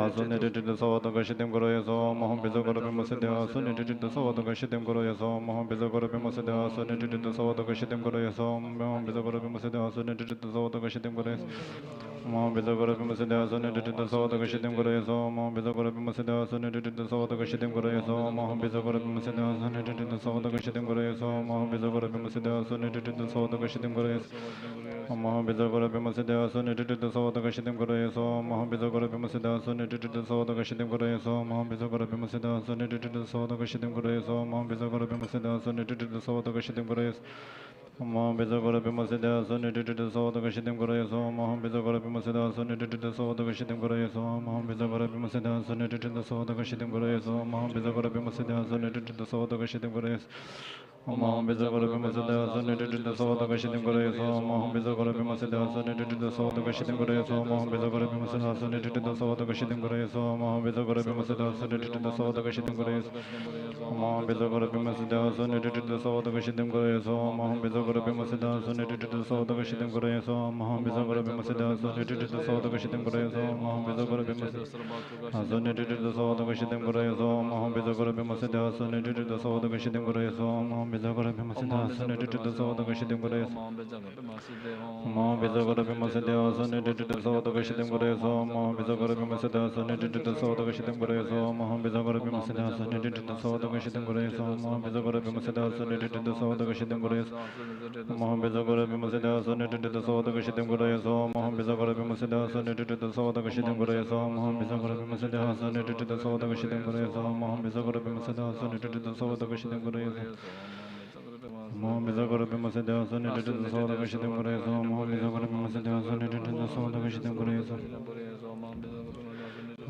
ཨ་སུ་ནི་ཏྲི་ཏྲི་ཏུ་སརྦ་དུག་ཁ་ཤི་ཏིང་ཀུ་རུ་ཡེ་སྭཱ་ཧཱ། Maham Bhikkhū Guru Bhimmasiddhi Om. ཨ་སུ་ནི་ཏྲི་ཏྲི་ཏུ་སརྦ་དུག་ཁ་ཤི་ཏིང་ཀུ་རུ་ཡེ་སྭཱ་ཧཱ། Maham Bhikkhū Guru Bhimmasiddhi Om. ཨ་སུ་ནི་ཏྲི་ཏྲི་ཏུ་སརྦ་དུག་ཁ་ཤི་ཏིང་ཀུ་རུ་ཡེ་སྭཱ་ཧཱ། Maham Bhikkhū Guru Bhimmasiddhi Om. ཨ་སུ་ནི་ཏྲི་ཏྲི་ཏུ་སརྦ་དུག་ཁ་ཤི་ཏིང་ཀུ་རུ་ཡེ་སྭཱ་ཧཱ། Maham Bhikkhū Guru Bhimmasiddhi Om. ཨ་སུ་ནི་ཏྲི་ཏྲི་ཏུ་སརྦ་དུག་ཁ་ཤི་ཏིང་ཀུ་རུ་ཡེ་སྭཱ་ཧཱ། Maham Bhikkhū Guru Bhimmasiddhi Om. ཨ་སུ་ནི་ཏྲི་ཏྲི་ཏུ་སརྦ་དུག་ཁ་ཤི་ཏིང་ཀུ་རུ་ཡེ་སྭཱ་ཧཱ། Maham Bhikkhū Guru Bhimmasiddhi Om. ཨ་སུ་ནི་ཏྲི་ཏྲི་ཏུ་སརྦ་དུག་ཁ་ཤི་ཏིང་ཀུ་རུ་ཡེ་སྭཱ་ཧཱ། Maham Bhikkhū Guru Bhimmasiddhi Om. ཨ་སུ་ནི་ཏྲི་ཏྲི་ཏུ་སརྦ་དུག་ཁ་ཤི་ཏིང་ཀུ་རུ་ཡེ་སྭཱ་ཧཱ། Maham Bhikkhū Guru Bhimmasiddhi Om. ཨ་སུ་ནི་ཏྲི་ཏྲི་ཏུ་སརྦ་དུག་ཁ་ཤི་ཏིང་ཀུ་རུ་ཡེ་སྭཱ་ཧཱ། Maham Bhikkhū Guru Bhimmasiddhi Om. ཨ་སུ་ནི་ཏྲི་ཏྲི་ཏུ་སརྦ་དུག་ཁ་ཤི་ཏིང་ཀུ་རུ་ཡེ་སྭཱ་ཧཱ། Maham Bhikkhū Guru Bhimmasiddhi Om. ཨ་སུ་ནི་ཏྲི་ཏྲི་ཏུ་སརྦ་དུག་ཁ་ཤི་ཏིང་ཀུ་རུ་ཡེ་སྭཱ་ཧཱ། Maham Bhikkhū Guru Bhimmasiddhi Om. ཨ་སུ་ནི་ཏྲི་ཏྲི་ཏུ་སརྦ་དུག་ཁ་ཤི་ཏིང་ཀུ་རུ་ཡེ་སྭཱ་ཧཱ། Maham Bhikkhū Guru Bhimmasiddhi Om. ཨ་སུ་ནི་ཏྲི་ཏྲི་ཏུ་སརྦ་དུག་ཁ་ཤི་ཏིང་ཀུ་རུ་ཡེ་སྭཱ་ཧཱ། Maham Bhikkhū Guru Bhimmasiddhi Om. ཨ་སུ་ནི་ཏྲི་ཏྲི་ཏུ་སརྦ་དུག་ཁ་ཤི་ཏིང་ཀུ་རུ་ཡེ་སྭཱ་ཧཱ། Maham Bhikkhū Guru Bhimmasiddhi Om. ཨ་སུ་ནི་ཏྲི་ཏྲི་ཏུ་སརྦ་དུག་ཁ་ཤི་ཏིང་ཀུ་རུ་ཡེ་སྭཱ་ཧཱ། Maham Bhikkhū Guru Bhimmasiddhi Om. ཨ་སུ་ནི་ཏྲི་ཏྲི་ཏུ་སརྦ་དུག་ཁ་ཤི་ཏིང་ཀུ་རུ་ཡེ་སྭཱ་ཧཱ། Maham Bhikkhū Guru Bhimmasiddhi Om. ཨ་སུ་ནི་ཏྲི་ཏྲི་ཏུ་སརྦ་དུག་ཁ་ཤི་ཏིང་ཀུ་རུ་ཡེ་སྭཱ་ཧཱ། Maham Bhikkhū Guru Bhimmasiddhi Om. ཨ་སུ་ནི་ཏྲི་ཏྲི་ཏུ་སརྦ་དུག་ཁ་ཤི་ཏིང་ཀུ་རུ་ཡེ་སྭཱ་ཧཱ། Maham Bhikkhū Guru Bhimmasiddhi Om. ཨ་སུ་ནི་ཏྲི་ཏྲི་ཏུ་སརྦ་དུག་ཁ་ཤི་ཏིང་ཀུ་རུ་ཡེ་སྭཱ་ཧཱ། Maham Bhikkhū Guru Bhimmasiddhi Om. ཨ་སུ་ནི་ཏྲི་ཏྲི་ཏུ་སརྦ་དུག་ཁ་ཤི་ཏིང་ཀུ་རུ་ཡེ་སྭཱ་ཧཱ། Maham Bhikkhū Guru Bhimmasiddhi Om. ཨ་སུ་ནི་ཏྲི་ཏྲི་ཏུ་སརྦ་དུག་ཁ་ཤི་ཏིང་ཀུ་རུ་ཡེ་སྭཱ་ཧཱ། Maham Bhikkhū Guru Bhimmasiddhi Om. ཨ་སུ་ནི་ཏྲི་ཏྲི་ཏུ་སརྦ་དུག་ཁ་ཤི་ཏིང་ཀུ་རུ་ཡེ་སྭཱ་ཧཱ། Maham Bhikkhū Guru Bhimmasiddhi Om. ཨ་སུ་ནི་ཏྲི་ཏྲི་ཏུ་སརྦ་དུག་ཁ་ཤི་ཏིང་ཀུ་རུ་ཡེ་སྭཱ་ཧཱ། Maham Bhikkhū Guru Bhimmasiddhi Om. ཨ་སུ་ནི་ཏྲི་ཏྲི་ཏུ་སརྦ་དུག་ཁ་ཤི་ཏིང་ཀུ་རུ་ཡེ་སྭཱ་ཧཱ། Maham Bhikkhū Guru Bhimmasiddhi Om. ཨ་སུ་ནི་ཏྲི་ཏྲི་ཏུ་སརྦ་དུག་ཁ་ཤི་ཏིང་ཀུ་རུ་ཡེ་སྭཱ་ཧཱ། Maham Bhikkhū Guru Bhimmasiddhi Om. ཨ་སུ་ནི་ཏྲི་ཏྲི་ཏུ་སརྦ་དུག་ཁ་ཤི་ཏིང་ཀུ་རུ་ཡེ་སྭཱ་ཧཱ། Maham Bhikkhū Guru Bhimmasiddhi Om. ཨ་སུ་ནི་ཏྲི་ཏྲི་ཏུ་སརྦ་དུག་ཁ་ཤི་ཏིང་ཀུ་རུ་ཡེ་སྭཱ་ཧཱ། Maham Bhikkhū Guru Bhimmasiddhi Om. ཨ་སུ་ནི་ཏྲི་ཏྲི་ཏུ་སརྦ་དུག་ཁ་ཤི་ཏིང་ཀུ་རུ་ཡེ་སྭཱ་ཧཱ། Maham Bhikkhū Guru Bhimmasiddhi Om. ཨ་སུ་ནི་ཏྲི་ཏྲི་ཏུ་སརྦ་དུག་ཁ་ཤི་ཏིང་ཀུ་རུ་ཡེ་སྭཱ་ཧཱ། Maham Bhikkhū Guru Bhimmasiddhi Om. ཨ་སུ་ནི་ཏྲི་ཏྲི་ཏུ་སརྦ་དུག་ཁ་ཤི་ཏིང་ཀུ་རུ་ཡེ་སྭཱ་ཧཱ། Maham Bhikkhū Guru Bhimmasiddhi Om. ཨ་སུ་ནི་ཏྲི་ཏྲི་ཏུ་སརྦ་དུག་ཁ་ཤི་ཏིང་ཀུ་རུ་ཡེ་སྭཱ་ཧཱ། Maham Bhikkhū Guru Bhimmasiddhi Om. ཨ་སུ་ནི་ཏྲི་ཏྲི་ཏུ་སརྦ་དུག་ཁ་ཤི་ཏིང་ཀུ་རུ་ཡེ་སྭཱ་ཧཱ། Maham Bhikkhū Guru Bhimmasiddhi Om. ཨ་སུ་ནི་ཏྲི་ཏྲི་ཏུ་སརྦ་དུག་ཁ་ཤི་ཏིང་ཀུ་རུ་ཡེ་སྭཱ་ཧཱ། Maham Bhikkhū Guru Bhimmasiddhi Om. ཨ་སུ་ནི་ཏྲི་ཏྲི་ཏུ་སརྦ་དུག་ཁ་ཤི་ཏིང་ཀུ་རུ་ཡེ་སྭཱ་ཧཱ། Maham Bhikkhū Guru Bhimmasiddhi Om. ཨ་སུ་ནི་ཏྲི་ཏྲི་ཏུ་སརྦ་དུག་ཁ་ཤི་ཏིང་ཀུ་རུ་ཡེ་སྭཱ་ཧཱ། Maham Bhikkhū Guru Bhimmasiddhi Om. ཨ་སུ་ནི་ཏྲི་ཏྲི་ཏུ་སརྦ་དུག་ཁ་ཤི་ཏིང་ཀུ་རུ་ཡེ་སྭཱ་ཧཱ།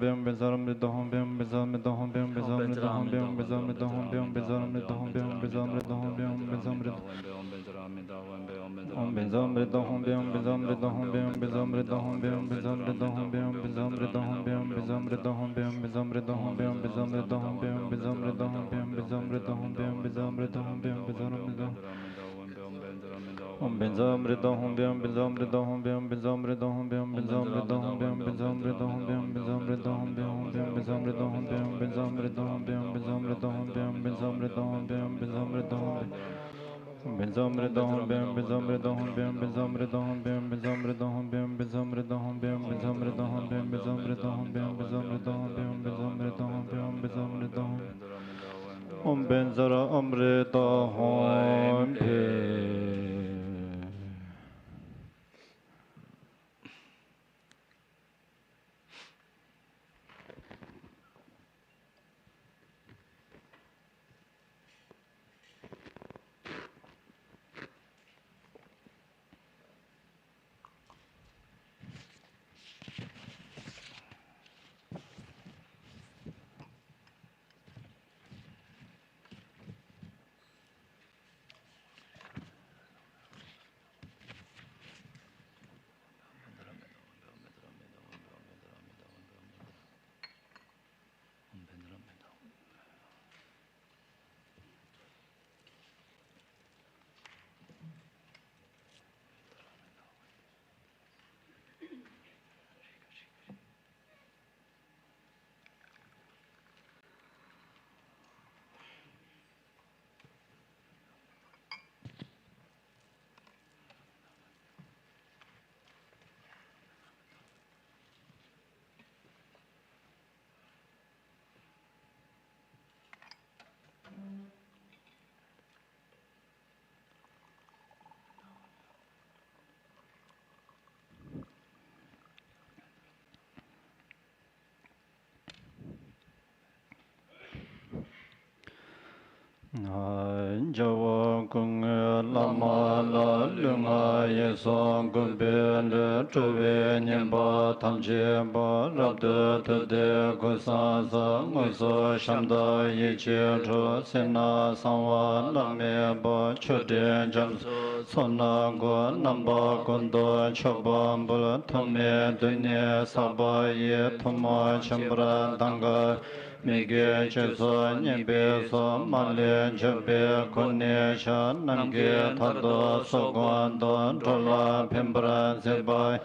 རྒྱལ་བ་སྐུ་དངོས་བླ་མ་ལ། ལུས་ངག་ཡིད་གསུམ་གུས་པས་བསྟོད། སྤྲུལ་པའི་བསྙེན་པ་ཐམས་ཅད་པ། རབ་ཏུ་བཏུད་དེ་སྐུ་གསུམ་གསལ། དངོས་སུ་བཤམས་དང་ཡིད་ཀྱིས་སྤྲུལ། སེར་སྣ་གསང་བ་བླ་མེད་པ། ཆོས་དྲིན་རྒྱ་མཚོའི་ཚོགས་རྣམས་བསྐོར། རྣམ་པ་ཀུན་ཏུ་མཆོད་པ་འབུལ། ཐོགས་མེད་དུས་ནི་བསགས་པ་ཡི། ཐོག་མ་ཆེན་པོར་མདངས་དཀར་མོས། མི་དགེ་བཅུ་གསུམ་ཉེས་པའི་ཚོགས། མ་ལུས་འཇོམས་པའི་གོ་གནས་ཤར། ནམ་མཁའི་མཐར་ཐུག་སོགས་ཀུན་ཏུ། འགྲོ་ལ་ཕན་པར་མཛད་པ་ཡི།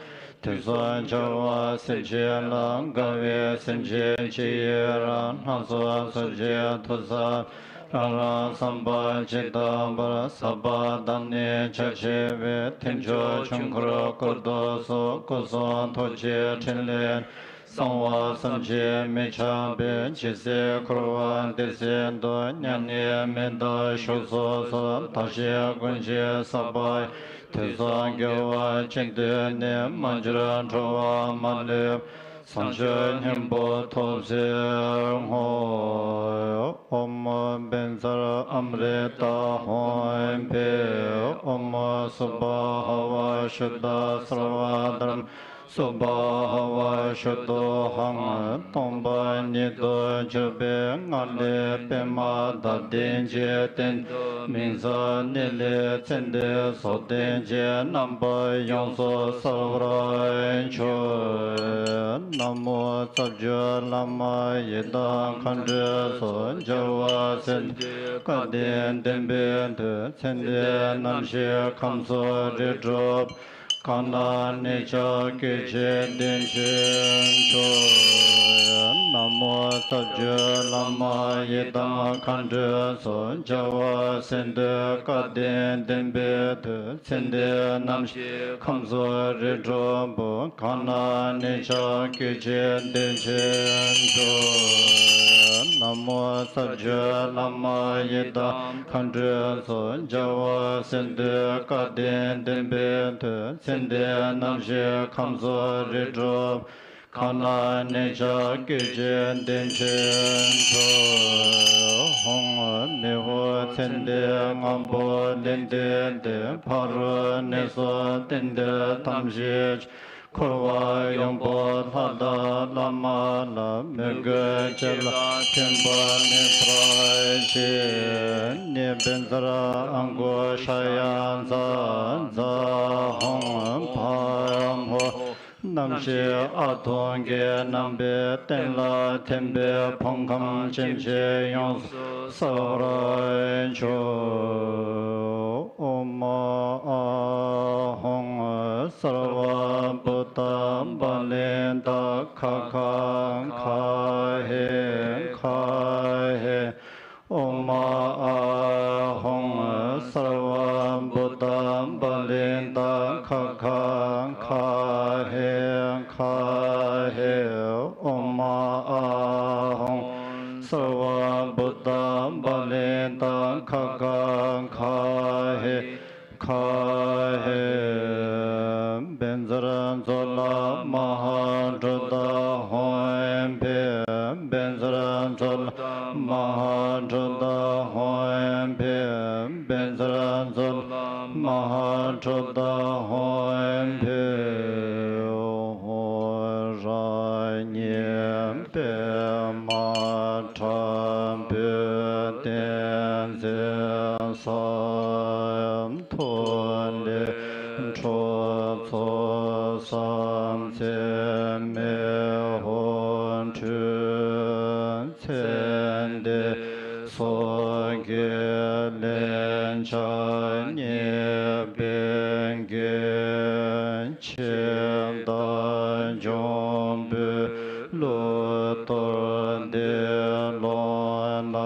དུས་གསུམ་རྒྱལ་བ་སྲས་བཅས་ལ། དགའ་བའི་སེམས་ཅན་སྤྱི་ཡི་རང་། སྣ་ཚོགས་ཚོགས་ཀྱི་མཐུ་གསུམ། རང་རང་བསམ་པ་ཇི་ལྟ་བར། ཟབ་པ་དང་ནི་རྒྱ་ཆེ་བའི། ཐེག་མཆོག་ཆོས་འཁོར་བསྐོར་དུ་གསོལ། སྐུ་གསུང་ཐུགས་ཀྱི་ཕྲིན་ལས་གསང་བ་བསམ་གྱིས་མི་ཁྱབ་པས། ཇི་སྲིད་འཁོར་བ་འདི་སྲིད་དུ། མྱ་ངན་མི་འདའ་བཞུགས་སུ་གསོལ། བདག་གཞན་ཀུན་གྱི་བསམ་པ་ཡི། དུས་གསུམ་དགེ་བ་ཅན་དུ་ནི། མ་གྱུར་འགྲོ་བ་མ་ལུས་པ། བྱང་ཆུབ་སྙིང་པོ་ཐོབ་ཕྱིར་བསྔོ། ཨོཾ་བཛྲ་ཨ་མྲྀ་ཏ་ཧཱུྃ་ཕཊ། ཨོཾ་སུ་པཱ་ཧ་ཝ་ཤུདྡྷ་སརྦ་དྷརྨ་སུ་པཱ་ཧ་ཝ་ཤུདྡྷོ་ཧཾ། སྟོང་པ་ཉིད་དུ་གྱུར་པའི་ངང་ལས། པདྨ་དང་ལྡན་གྱི་སྟེང་དུ། མིང་མཚན་ནི་ལས་ཚེ་འདས་སོགས་ལྡན་གྱི། རྣམ་པ་ཡོངས་སུ་གསལ་བར་གྱུར། ན་མོ་རྩ་བརྒྱུད་བླ་མ་ཡི་དམ་མཁའ་འགྲོའི་ཚོགས། རྒྱལ་བ་སྲས་བཅས་སྐལ་ལྡན་བསྟན་པའི་མཐུས། ཚེ་འདི་ནམ་ཞིག་ཁམས་གསུམ་རིགས་དྲུག་པོ། གང་ན་གནས་ཀྱང་སྐྱེ་འཆི་བདེ་ཆེན་མཆོག། ན་མོ་རྩ་བརྒྱུད་བླ་མ་ཡི་དམ་མཁའ་འགྲོའི་ཚོགས། རྒྱལ་བ་སྲས་བཅས་སྐལ་ལྡན་བསྟན་པའི་མཐུས། ཚེ་འདི་ནམ་ཞིག་ཁམས་གསུམ་རིགས་དྲུག་པོ། གང་ན་གནས་ཀྱང་སྐྱེ་འཆི་བདེ་ཆེན་མཆོག། ན་མོ་རྩ་བརྒྱུད་བླ་མ་ཡི་དམ་མཁའ་འགྲོའི་ཚོགས། རྒྱལ་བ་སྲས་བཅས་སྐལ་ལྡན་བསྟན་པའི་མཐུས། ཚེ་འདི་ནམ་ཞིག་ཁམས་གསུམ་རིགས་དྲུག་པོ། གང་ན་གནས་ཀྱང་སྐྱེ་འཆི་བདེ་ཆེན་མཆོག། ཧཱུྃ། མི་འོང་ཚེ་འདིའི་ངང་པོ་ལས་འདས་ཏེ། ཕ་རོལ་གནས་སུ་གཏན་བདེ་ཐམས་ཅད། འཁོར་བ་ཡོངས་སྤངས་ལྷ་དང་བླ་མ་ལ། མོས་གུས་བྱས་ལ་མཐུན་པར་མི་འཚལ་ཞིག། ནི་བཛྲ་ཨ་གུ་ཤ་ཡ་ཛཿ། ཛཿཧཱུྃ། བཾ་ཧོ། ནམ་ཞིག་ཨ་ཐུར་གྱི་རྣམ་པའི་སྟེང་ལ་ཐིམ་པས་ཕུང་ཁམས་སྐྱེ་མཆེད་ཡོངས་སུ་གསལ་བར་གྱུར། ཨོཾ་ཨཱཿཧཱུྃ་སརྦ་བྷུ་ཏ་པཱ་ལི་ཏ་ཁ་ཁ་ཁ་ཧེ་ཁ་ཧེ། ཨོཾ་ཨཱཿཧཱུྃ་སརྦ་བྷུ་ཏ་པཱ་ལི་ཏ་ཁ་ཁ་ཁ་ཧེ་ཁ་ཧེ། ཨོཾ་ཨཱཿཧཱུྃ་སརྦ་བྷུ་ཏ་པཱ་ལི་ཏ་ཁ་ཁ་ཁ་ཧེ། ཁ་ཧེ། བཛྲ་ཛྭ་ལ་མ་ཧཱ་གྲོ་ད་ཧཱུྃ་ཕཊ། བཛྲ་ཛྭ་ལ་མ་ཧཱ་གྲོ་ད་ཧཱུྃ་ཕཊ། བཛྲ་ཛྭ་ལ་མ་ཧཱ་གྲོ་ད་ཧཱུྃ་ཕཊ། རང་ཉིད་པདྨ་དྲག་པོའི་གདན་འཛིན་ས། ཐུགས་ལས་འཕྲོ་ཚོགས་བསམ་རྩེ་མེ་འོད་འཕྲོས། ཚེ་འདས་སོགས་ཀྱི་ལན་ཆགས་ཉེས་པའི་རྒྱུན། ཆད་ལྟ་འབྱུང་པོའི་གླུ་གཏོར་འདི་ཀློང་ན།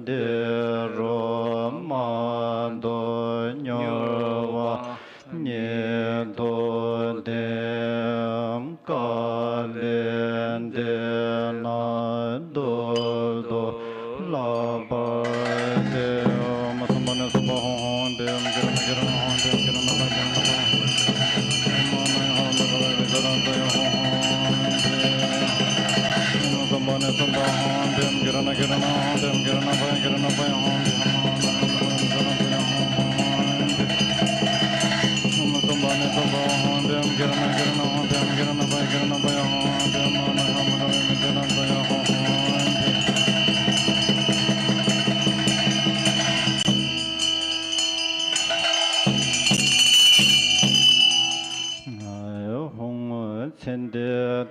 འདི་རུ་མ་འདུ་མྱུར་བ་ཉིད་དུ་ལྡན། བཀའ་ལས་འདས་ན་རྡོ་རྡོ་བརླག་པ་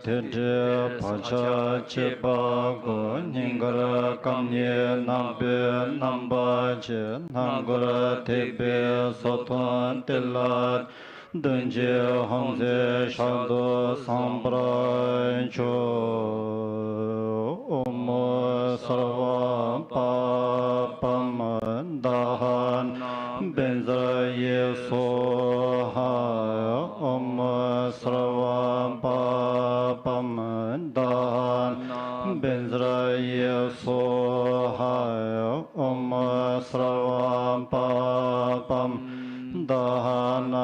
དེ་འདྲའི་བག་ཆགས་བཅས་པ་དགུ། སྙིང་གར་རྐང་གཉིས་ནག་པོའི་རྣམ་པ་བྱས། སྣ་སྒོར་ཐིགས་པའི་སོ་ཐུང་ཏི་ལ། བདུན་གྱི་ཧཱུྃ་ཚད་ཞག་ཏུ་སངས་པར་གྱུར། ཨོཾ་སརྦ་པཱ་པ་མུ་དཱ་ཧ་ན་བཛྲ་ཡེ་སྭཱ་ཧཱ། ཨོཾ་སརྦ་པཱ་པ་མུ་དཱ་ཧ་ན་བཛྲ་ཡེ་སྭཱ་ཧཱ། ཨོཾ་སརྦ་པཱ་པ་མུ་དཱ་ཧ་ན་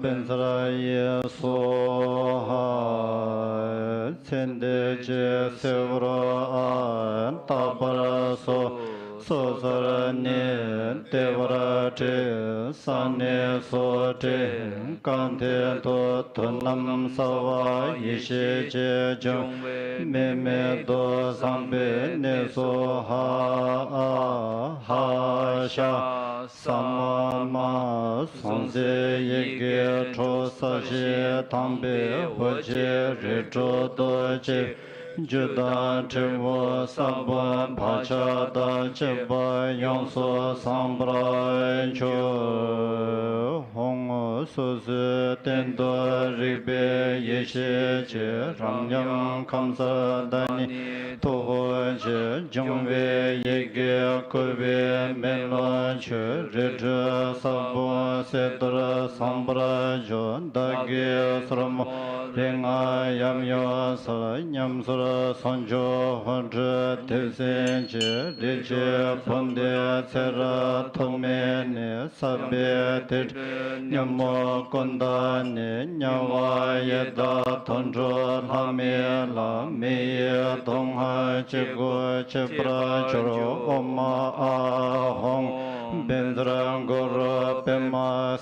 བཛྲ་ཡེ་སྭཱ་ཧཱ། ཚེ་འདས་ཀྱི་སེལ་བར་ཨ། རྟག་པར་སོ་སོ་ཚར་ནས། བདེ་བར་བྲི། བསམ་ནས་སོ་བྲི། རྐང་མཐིལ་དུ་དུག་རྣམས་བསལ་བ། ཡེ་ཤེས་ཀྱི་འབྱུང་བས་མེ་མེ་དུ་བཟང་པོའི་གནས་སུ་ཧ་ཨ་ཧ་ཤ་ས་མ་མ། སྲོག་རྩའི་ཡི་གེ་དྲུག། ས་གཞི་དང་པོའི་འོད་ཀྱི་རིགས་དྲུག་ཏུ་སྐྱེ། རྒྱུ་དང་འབྲས་བུ་ས་བོན་བག་ཆགས་དང་བཅས་པ་ཡོངས་སུ་བཟང་བར་གྱུར། ཧཱུྃ། སོ་སོའི་སྟེང་དུ་རིག་པའི་ཡེ་ཤེས་ཀྱི་རབ་ཉམས་ཁམས་གསུམ་བདག་ཉིད་ཐུགས་དབང་གིས། འབྱུང་བའི་ཡི་གེ་བསྐུལ་བའི་མེ་ལོང་ཆུ། རིགས་དྲུག་ས་བོན་ཟད་དུ་བཟང་བར་གྱུར། བདག་གི་སོར་མོ་རིགས་ལྔ་ཡབ་ཡུམ་སལ། ཉམས་གསོར་ཟུང་འཇུག་ཧཱུྃ་ཁྲོས་དེ་བསིལ་གྱིས། རིགས་ཀྱི་བུམ་འདི་ཚེ་རབས་ཐོག་མེད་ནས། ས་པཎ་དེ་སྒྲའི་ཉོན་མོངས་ཀུན་དག་ནས། དམྱལ་བ་ཡི་དྭགས་དུད་འགྲོ་ལྷ་མི་ལ། མི་ཡི་སྡུག་བསྔལ་ཅི་དགོས་སྐྱེ་བར་འགྱུར། ཨོཾ་ཨཱཿཧཱུྃ་བཛྲ་གུ་རུ་པདྨ་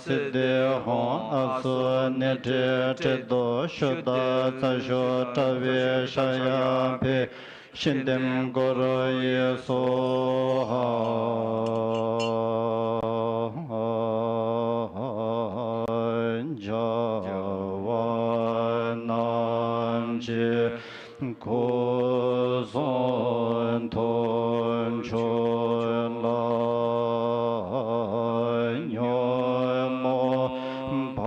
སིདྡྷི་ཧཱུྃ། ཨ་སུ་ནཻ་ཊཱིཀ་ཏུ་ཤུདྡྷ་རྩ་ཤུ་ཏྲ་བི་ཤ་ཡ་ཕཊ། ཤི་ཏཾ་ཀུ་རུ་ཡེ་སྭཱ་ཧཱ། བྱ་བ་རྣམས་ཀྱི་སྐུ་གསུང་ཐུགས་མཆོག་ལ། ཉོན་མོངས་བག་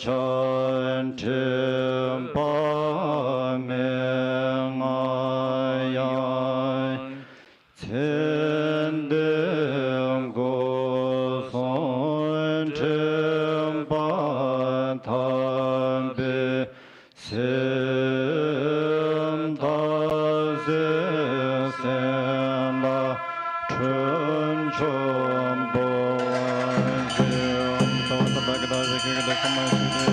ཆགས་དྲན་པ་མེད། ང་ཡང་ཚེ་འདིའི་སྐུ་གསུང་དྲན་པ་དམ་པའི་སེམས་ཐག་བཅད། སེམས་ལ་ཁྲོ་ཆུ་སྦོམ་གྱིས། ཨོཾ་སརྦ་སརྦ་ག་ཏ་ཝི་ཀ་ཏ་ཀ་མ་ཤི་ཏེ།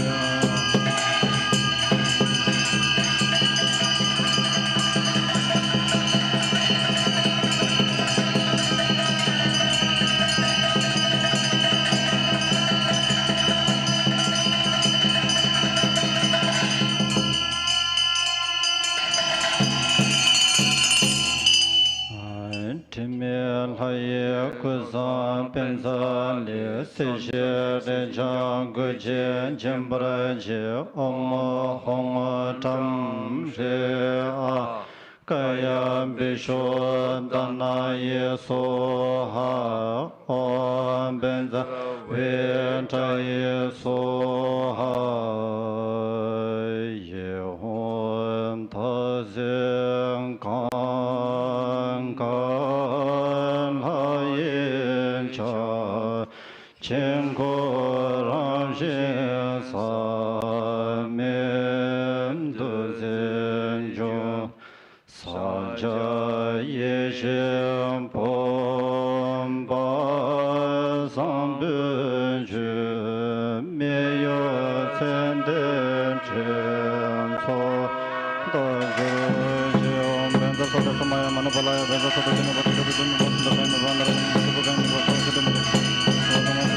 དྲི་མེད་ལྷ་ཡི་སྐུ་བཟང་པད་ཚལ་ལས། སྲིད་ཞིའི་འགྲན་ཆང་རྒུད་ཀྱིས་འབྱིན་པར་བྱེད། ཨོཾ་ཧཱུྃ་ཏྲཾ་ཧྲཱིཿ་ཨཱ་ཀ་ཡ་བི་ཤྭ་དྷཱ་ན་ཡེ་སྭཱ་ཧཱ། ཨོཾ་བཛྲ་བྷཱུ་ཏྲ་ཡེ་སྭཱ་ཧཱ། ཡེ་ཧུ་མཐའ་ཡས་གང་ག་ལྷ་ཡི་ཆར་ཆེན་ཁོ་རང་བཞིན་ཟག་མེད་བདུད་རྩིས་འཇོམས། ཕྱག་རྒྱ་ཡེ་ཤེས་བུམ་པ་བཟང་པོའི་མཆོད། མི་གཡོ་ཚེ་འདིའི་འགྲན་ཚོགས་དག་གྱུར་ཅིག། ཨོཾ་བཛྲ་སཏྭ་ས་མ་ཡ་མ་ནོ་པ་ལ་ཡ། བཛྲ་སཏྭ་ཏ་ནི་པ་ཏི་ཏ་ཏ་ཏ་ནི་པ་ཏི་ཏ་ཏ་ནི་པ་ཏི་ཏ་ཏ་ནི་པ་ཏི་ཏ་ཏ་ནི་པ་ཏི་ཏ་ཏ་ནི་པ།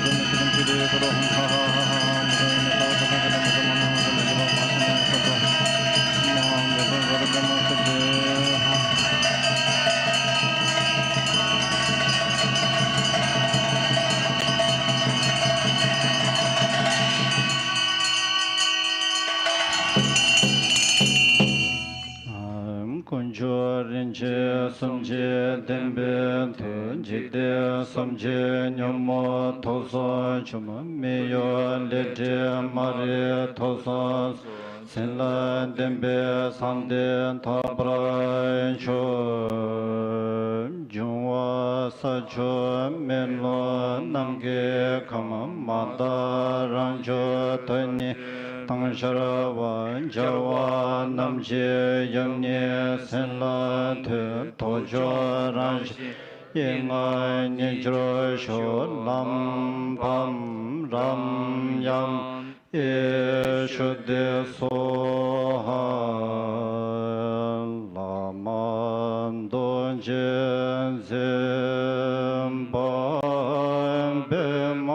སུམ་ཅུ་ལྡན་པའི་མཐུ། འཇིག་རྟེན་སུམ་ཅུ་ཉོན་མོངས་དུག་གསུམ་ཆུམ། མི་གཡོ་ལས་སྒྲིབ་མ་རིག་དུག་གསུམ། སེམས་ལ་ལྡན་པའི་བསམ་གཏན་དག་པར་གྱུར། འབྱུང་བ་ས་ཆུ་མེ་རླུང་ནམ་མཁའི་ཁམས། མ་དག་རང་བྱུང་མཐའ་གཉིས་དང་ཤར་བ། བྱ་བ་རྣམ་བཞི་ཡབ་ཡུམ་སེམས་ལ་མཐུན། དུག་མཆོག་རང་བཞིན་དབྱིངས་ལྔ་ཉིད་སྦྱོར་ཤོག། ལམ་བམ་རམ་ཡམ་ཨེ་ཤུ་དེ་སྭཱ་ཧཱ། བླ་མ་རྡོ་རྗེ་འཛིན་པ་པདྨ་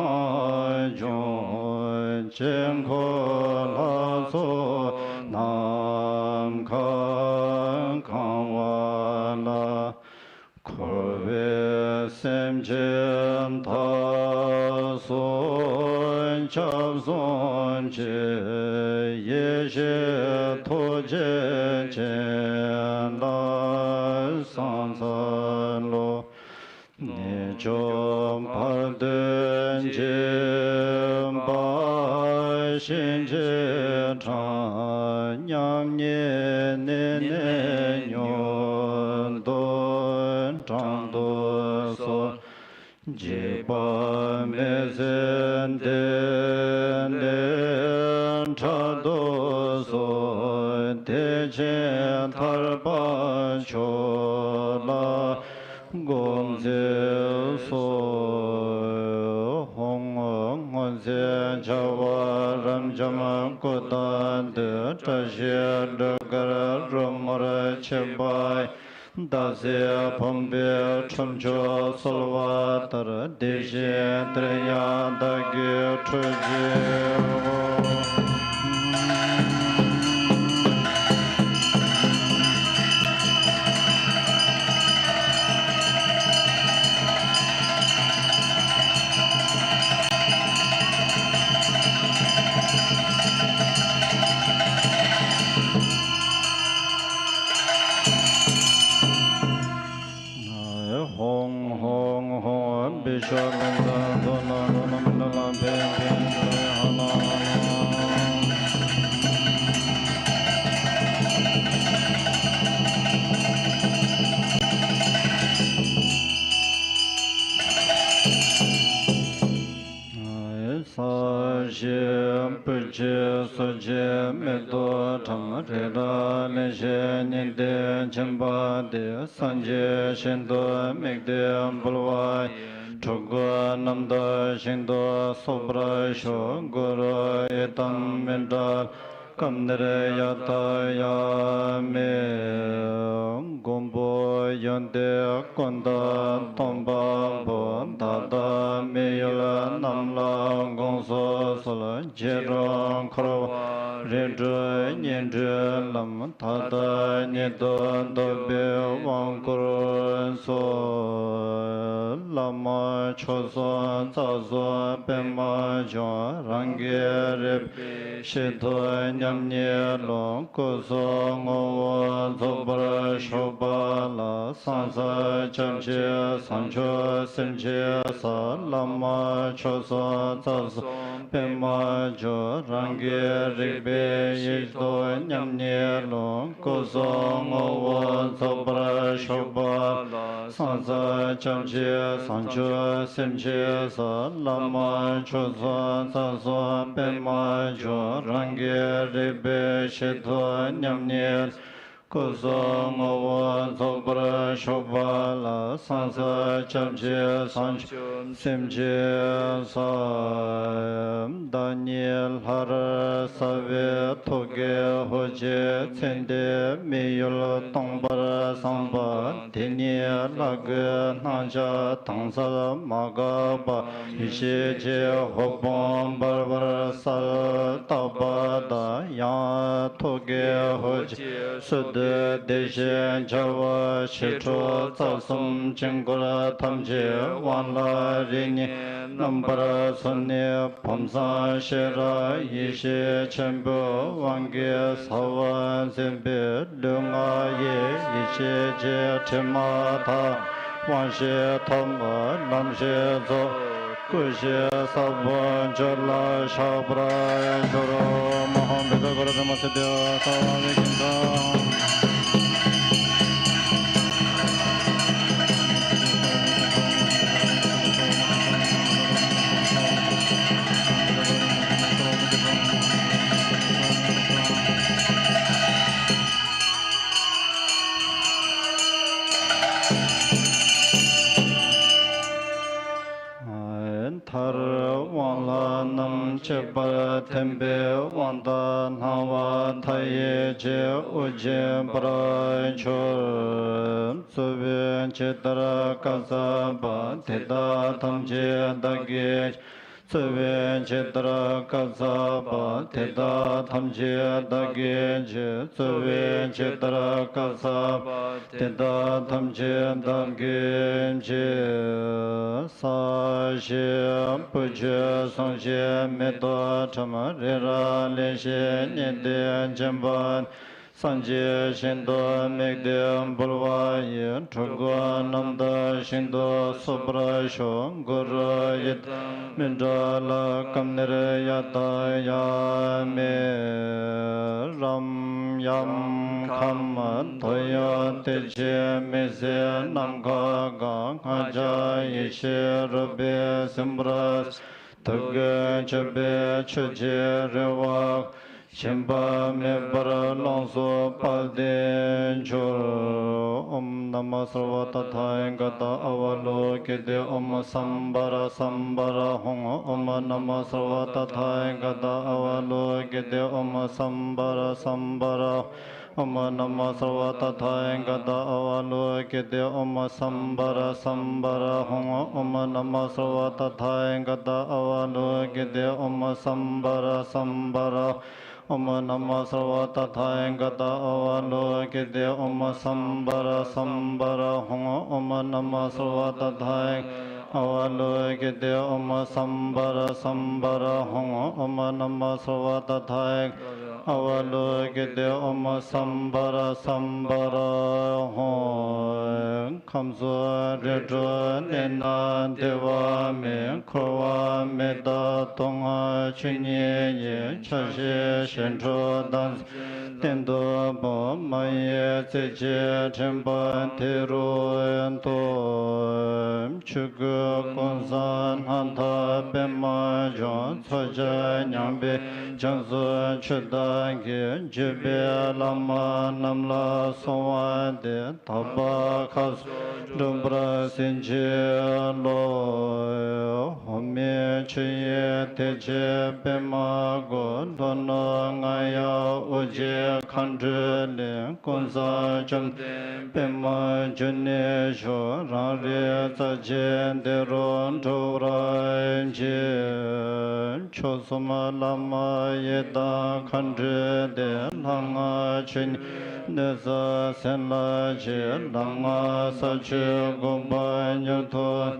འབྱུང་གནས་འཁོར་ལྷ་ཚོགས་ནམ་མཁའ་གང་བ་ལ། འཁོར་བའི་སེམས་ཅན་དག་སོགས་སྐྱབས་སུ་མཆི། ཡེ་ཤེས་ཐུགས་རྗེ་ཅན་ལ་ཕྱག་འཚལ་ལོ། གནས་མཆོག་བར་དོའི་འཇིགས་པ་ཞི་བྱེད་གྲངས་མཉམ་ཉིད་ནི་ནི་མྱུར་དུ་དྲང་དུ་གསོལ། འཇིགས་པ་མེ་བཙན་ལྡན་ལས་ཕྲག་དོག་སོགས། བདེ་ཆེན་ཐར་པ་མཆོག་ལ་དགོངས་ཚེ་སོ། ཧཱུྃ་སྔོ་ཚལ་བྱ་བ་རབ་འབྱམས་སྐུ་དང་ལྡན། བཀྲ་ཤིས་སྒྲོལ་དཀར་རོལ་མོར་ཆས་པ། ཟླ་ཟེར་བུམ་པའི་ཁྲོམ་མཆོག་གསོལ་བ་ལྟར། དེ་བཞིན་དེར་ཡང་བདག་གིས་ཁྲུས་ཀྱི་འོ། ཧཱུྃ་ཧཱུྃ་ཧཱུྃ། བི་ཤྭ་ཀ་ཏ་ཏོ་ན་ཏོ་ན་མ་ན་ལ་ཕེ་ཕེ་ཧ་ལ་ཧ་ལ། ས་གཞི་སྤོས་ཀྱི་སོ་སྐྱེས་མེ་ཏོག་ཁྲག། རི་རབ་ལེགས་བཤད་སྙིང་ལྡན་མཆིན་པ་འདི། སངས་རྒྱས་ཞིང་དུ་དམིགས་ཏེ་འབུལ་བ་ཡིས། འཁྲུལ་འཁོར་རྣམ་དག་ཞིང་དུ་སོགས་པར་ཤོག། གུ་རུ་ཡི་དམ་མི་འབྲལ་སྐབས་འདིར་ཡང་དག་ཡང་མིན། མགོན་པོ་ཡོན་ཏན་ཀུན་བདག་སྟོན་པ་པོ། བདག་དང་མི་ཡུལ་རྣམས་ལ་དགོངས་སུ་གསོལ། རྗེ་རང་འཁོར་བ་རིགས་དྲུག་ཉི་འབྲུའི་ལམ། མཐའ་དག་ཉིད་དུ་རྟོགས་པའི་དབང་བསྐུར་སོ། བླ་མ་མཆོག་གསུམ་རྩ་གསུམ་པདྨ་འབྱུང་། རང་གི་རིག་པའི་གཞི་ཐོག་མཉམ་ཉིད་ཀློང་། སྐུ་གསུང་ངོ་བོ་རྫོགས་པར་ཞུགས་པ་ལ། སངས་རྒྱས་སྐྱབས་མཆི་བྱང་ཆུབ་སེམས་མཆི་ས། བླ་མ་མཆོག་གསུམ་རྩ་གསུམ་པདྨ་འབྱུང་། རང་གི་རིག་པའི་གཞི་ཐོག་མཉམ་ཉིད་ཀློང་། སྐུ་གསུང་ངོ་བོ་རྫོགས་པར་ཞུགས་པ་ལ། སངས་རྒྱས་སྐྱབས་མཆི་བྱང་ཆུབ་སེམས་མཆི་ས། བླ་མ་མཆོག་གསུམ་རྩ་གསུམ་པདྨ་འབྱུང་། རང་གི་རིག་པའི་གཞི་ཐོག་མཉམ་ཉིད། སྐུ་གསུང་ངོ་བོ་རྫོགས་པར་ཞུགས་པ་ལ། སངས་རྒྱས་སྐྱབས་མཆི་བྱང་ཆུབ་སེམས་མཆི་ས། བདག་ཉིད་ལྷར་གསལ་བའི་ཐུགས་ཀའི་ཧོ་ཅི། ཚེ་འདིའི་མི་ཡུལ་སྟོང་པར་བསམ་པ། དེ་ཉིད་ལྷ་སྐུའི་སྣང་ཆ་དྭངས་གསལ་མ་འགགས་པ། ཡེ་ཤེས་ཀྱི་འོད་ཕུང་འབར་བར་གསལ། རྟག་པ་དང་ཡང་ཐུགས་ཀའི་ཧོ་ཅི། སུ་དུ་ བདེ་གཤེགས་བྱ་བ་ཞི་ཁྲོ་རྩ་གསུམ་དཀྱིལ་འཁོར་ཐམས་ཅད་དབང་ལ་རིམ་གཉིས་རྣམ་པར་སོན་ནས་བུམ་བཟང་ཤེས་རབ་ཡེ་ཤེས་ཆེན་པོའི་དབང་གིས་གསལ་བར་མཛད་པའི་ལུས་ངག་ཡིད་ཡེ་ཤེས་ཀྱི་དྲི་མ་དག་དབང་ཤེས་ཐོབ་པར་ལམ་ཤེས་རྫོགས། སྐུ་ཞེས་ས་བོན་མཆོག་ལ་བཤགས་པར་ཞུ། མ་ཧཱ་བི་ཛ་ག་ར་བི་མ་སེ་བྱ་ས་བ་བི་ཀིན་ཏ། མཐར་དབང་ལྷ་རྣམས་གཅིག་པར་ཐིམ་པས་དབང་དང་སྣང་བ་མཐའ་ཡས་ཀྱི་དབུ་རྒྱན་པར་གྱུར། གཙོ་བོས་ཇི་ལྟར་བཀའ་སྩལ་པ། དེ་དག་ཐམས་ཅད་བདག་གིས། གཙོ་བོས་ཇི་ལྟར་བཀའ་སྩལ་པ། དེ་དག་ཐམས་ཅད་བདག་གིས་བགྱི། གཙོ་བོས་ཇི་ལྟར་བཀའ་སྩལ་པ། དེ་དག་ཐམས་ཅད་བདག་གིས་བགྱི། ས་གཞི་བུ་ཁྱོད་སྲུང་ཞིང་མེ་ཏོག་ཁྲོམ། རི་རབ་ལེགས་བཞད་སྙིང་ལྡན་འབྱིན་པ། སངས་རྒྱས་ཞིང་དུ་དམིགས་ཏེ་འབུལ་བ་ཡི། འགྲོ་ཀུན་རྣམ་དག་ཞིང་དུ་སོགས་པར་ཤོག་གུ་རུ་ཡི་དམ་མི་འབྲལ་ལ། སྐབས་འདིར་ཡང་དག་ཡང་མི་རམ་ཡམ་ཁམས་དོ་ཡོ་ཏི་ཆེ་མི་ཟད་ནམ་མཁའ་གང་ང་རྒྱལ་ཡེ་ཤེས་རོལ་པའི་ཟིལ་པ། ཐུགས་ཀྱི་མཆོད་པས་མཆོད་ཅིང་རེ་བ། ཞེན་པ་མེད་པར་ལོངས་སུ་སྤར་ཏེ་འབྱོར། ཨོཾ་ན་མོ་སརྦ་ཏ་ཐཱ་ག་ཏ་ཨ་བ་ལོ་ཀི་ཏེ། ཨོཾ་སམ་བྷ་ར་སམ་བྷ་ར་ཧཱུྃ། ཨོཾ་ན་མོ་སརྦ་ཏ་ཐཱ་ག་ཏ་ཨ་བ་ལོ་ཀི་ཏེ། ཨོཾ་སམ་བྷ་ར་སམ་བྷ་ར། ཨོཾ་ན་མོ་སརྦ་ཏ་ཐཱ་ག་ཏ་ཨ་བ་ལོ་ཀི་ཏེ། ཨོཾ་སམ་བྷ་ར་སམ་བྷ་ར་ཧཱུྃ། ཨོཾ་ན་མོ་སརྦ་ཏ་ཐཱ་ག་ཏ་ཨ་བ་ལོ་ཀི་ཏེ། ཨོཾ་སམ་བྷ་ར་སམ་བྷ་ར། ཨོཾ་ན་མོ་སརྦ་ཏ་ཐཱ་ག་ཏ་ཨ་བ་ལོ་ཀི་ཏེ། ཨོཾ་སམ་བྷ་ར་སམ་བྷ་ར་ཧཱུྃ། ཨོཾ་ན་མོ་སརྦ་ཏ་ཐཱ་ག་ཏ་ཨ་བ་ལོ་ཀི་ཏེ། ཨོཾ་སམ་བྷ་ར་སམ་བྷ་ར་ཧཱུྃ། ཨོཾ་ན་མོ་སརྦ་ཏ་ཐཱ་ག་ཏ་ཨ་བ་ལོ་ཀི་ཏེ། ཨོཾ་སམ་བྷ་ར་སམ་བྷ་ར་ཧཱུྃ། ཁམས་གསུམ་རིགས་དྲུག་གནས་ན་བདེ་བ་མེད། འཁོར་བ་མི་རྟག་སྡུག་བསྔལ་ཆོས་ཉིད་ཡིན། ཆགས་ཞེན་ཞེ་འགྲོ་དང་གཏན་དུ་དཔོག་མ་ཡི་རྩེ་གཅིག་འདྲེན་པ་དེ་རུ་སྟོན། ཆོས་སྐུ་ཀུན་བཟང་སྣང་མཐའ་པདྨ་འབྱུང་། ཚོགས་བརྒྱད་མྱང་འདས་རྒྱ་མཚོ་ཆུ་དང་གི། བརྒྱུད་པའི་བླ་མ་རྣམས་ལ་གསོལ་བ་འདེབས། དག་པ་མཁའ་སོགས་འགྲུབ་པར་བྱིན་གྱིས་རློབས། འོག་མིན་ཆུ་ཡི་ཐེག་ཆེན་པདྨ་སྒོ། ལྷོ་ནུབ་རྔ་ཡབ་ཨོ་རྒྱན་མཁའ་འགྲོའི་གླིང་། ཀུན་བཟང་བཅོམ་ལྡན་པདྨ་འབྱུང་གནས་མཆོག། རང་རིག་རྩ་ཆེན་དེ་རུ་འགྲོ་བར་བགྱི། མཆོག་གསུམ་བླ་མ་ཡི་དམ་མཁའ་འགྲོའི་སྡེ། ལྷ་ལྔ་ཆོས་ཉིད་གནས་ས་སེམས་ལ་གཅེས། ལམ་ལྔ་ས་བཅུའི་དགོངས་པ་མྱུར་ཐོབ།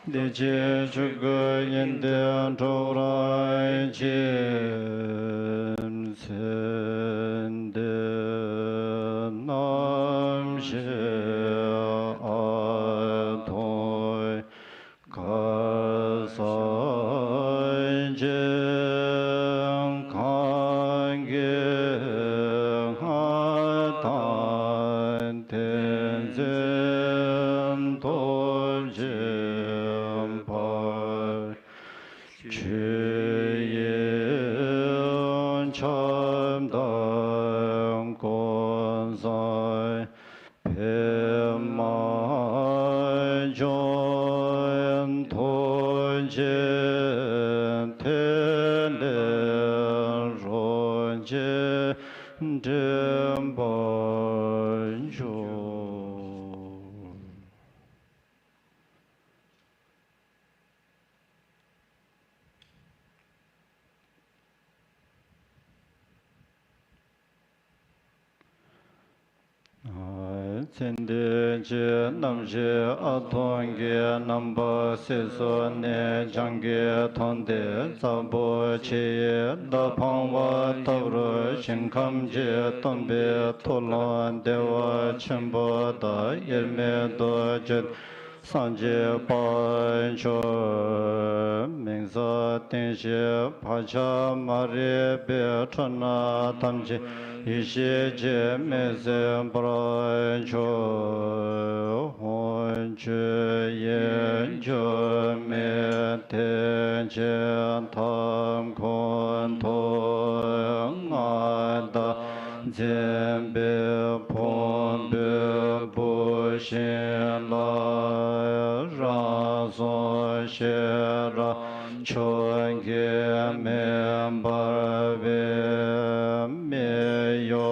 བདེ་ཆེན་ཆོས་སྐུ་ཡོན་ཏན་འགྲུབ་པར་བགྱི། ཚེ་འདི་ནམ་ཞིག་ཨ་ཐུར་ག་སངས་རྒྱས་གང་གིས་ང་དང་དེ་འཛིན་ཐོབ་ཅིང་བར་ཆོས་དབྱིངས་ཁྱབ་བདག་ཀུན་བཟང་པདྨ་འབྱུང་། ཐུགས་རྗེ་ཐིག་ལེ་རོ་གཅིག་འདྲེན་པར་འགྱུར། ཚེ་འདིའི་རྣམ་ཤེས་ཨ་ཐུང་གི་རྣམ་པ་སྲིད་གསུམ་ནས་བྱང་གི་མཐོང་སྟེ་ཚ་པོ་ཆེ་ཡི་མདའ་འཕང་བ་ལྟ་བུར་ཞིང་ཁམས་ཀྱི་སྟོན་པའི་ཐུགས་ལ་བདེ་བ་ཆེན་པོ་དང་དབྱེར་མེད་དུ་སྤྱོད། སངས་རྒྱས་དཔལ་མཆོག་མིང་བཟང་བསྟན་བཤིག་བག་ཆགས་མ་རིག་པའི་ཁྲོ་ན་ཐམས་ཅད་ཡེ་ཤེས་ཀྱི་མེས་བསྲེགས་པར་ཤོག་ཆོས་དབྱིངས་འགྱུར་མེད་ཐེག་ཆེན་ཐབས་ཁོང་ཐུགས་མངའ་བདག་འཛིན་པའི་ཕུང་པོའི་བུད་ཤིང་ལ། རང་གསུང་ཤེས་རབ་མཆོག་གིས་མེ་འབར་བའི་མི་གཡོ་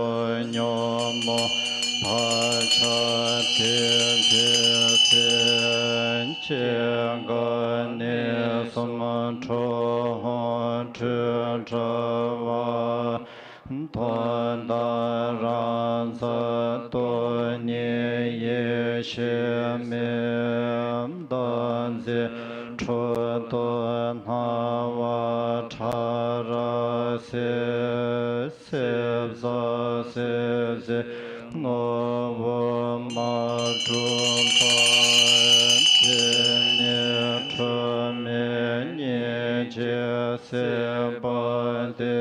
ཉོན་མོངས་བག་ཆགས་ཐིབས་ཐིབས་སེལ། སྐྱེ་རྒ་ནད་གསུམ་འཁྲུགས་ཁྲོས་ཁྲོ་བ། མཐོ་དང་རང་སར་སྟོང་ཉིད་ཡེ་ཤེས་མེ། བདག་འཛིན་འཁྲུལ་རྟོག་སྣང་བ་ཕྲ་རགས་སེལ། སྲིད་པ་སྲིད་རྩེའི་ངོ་བོ་མ་གྲུབ་པ། དེ་ནས་འཁྲུལ་མེད་སྙིང་རྗེའི་སྲིད་པ་སྟེ།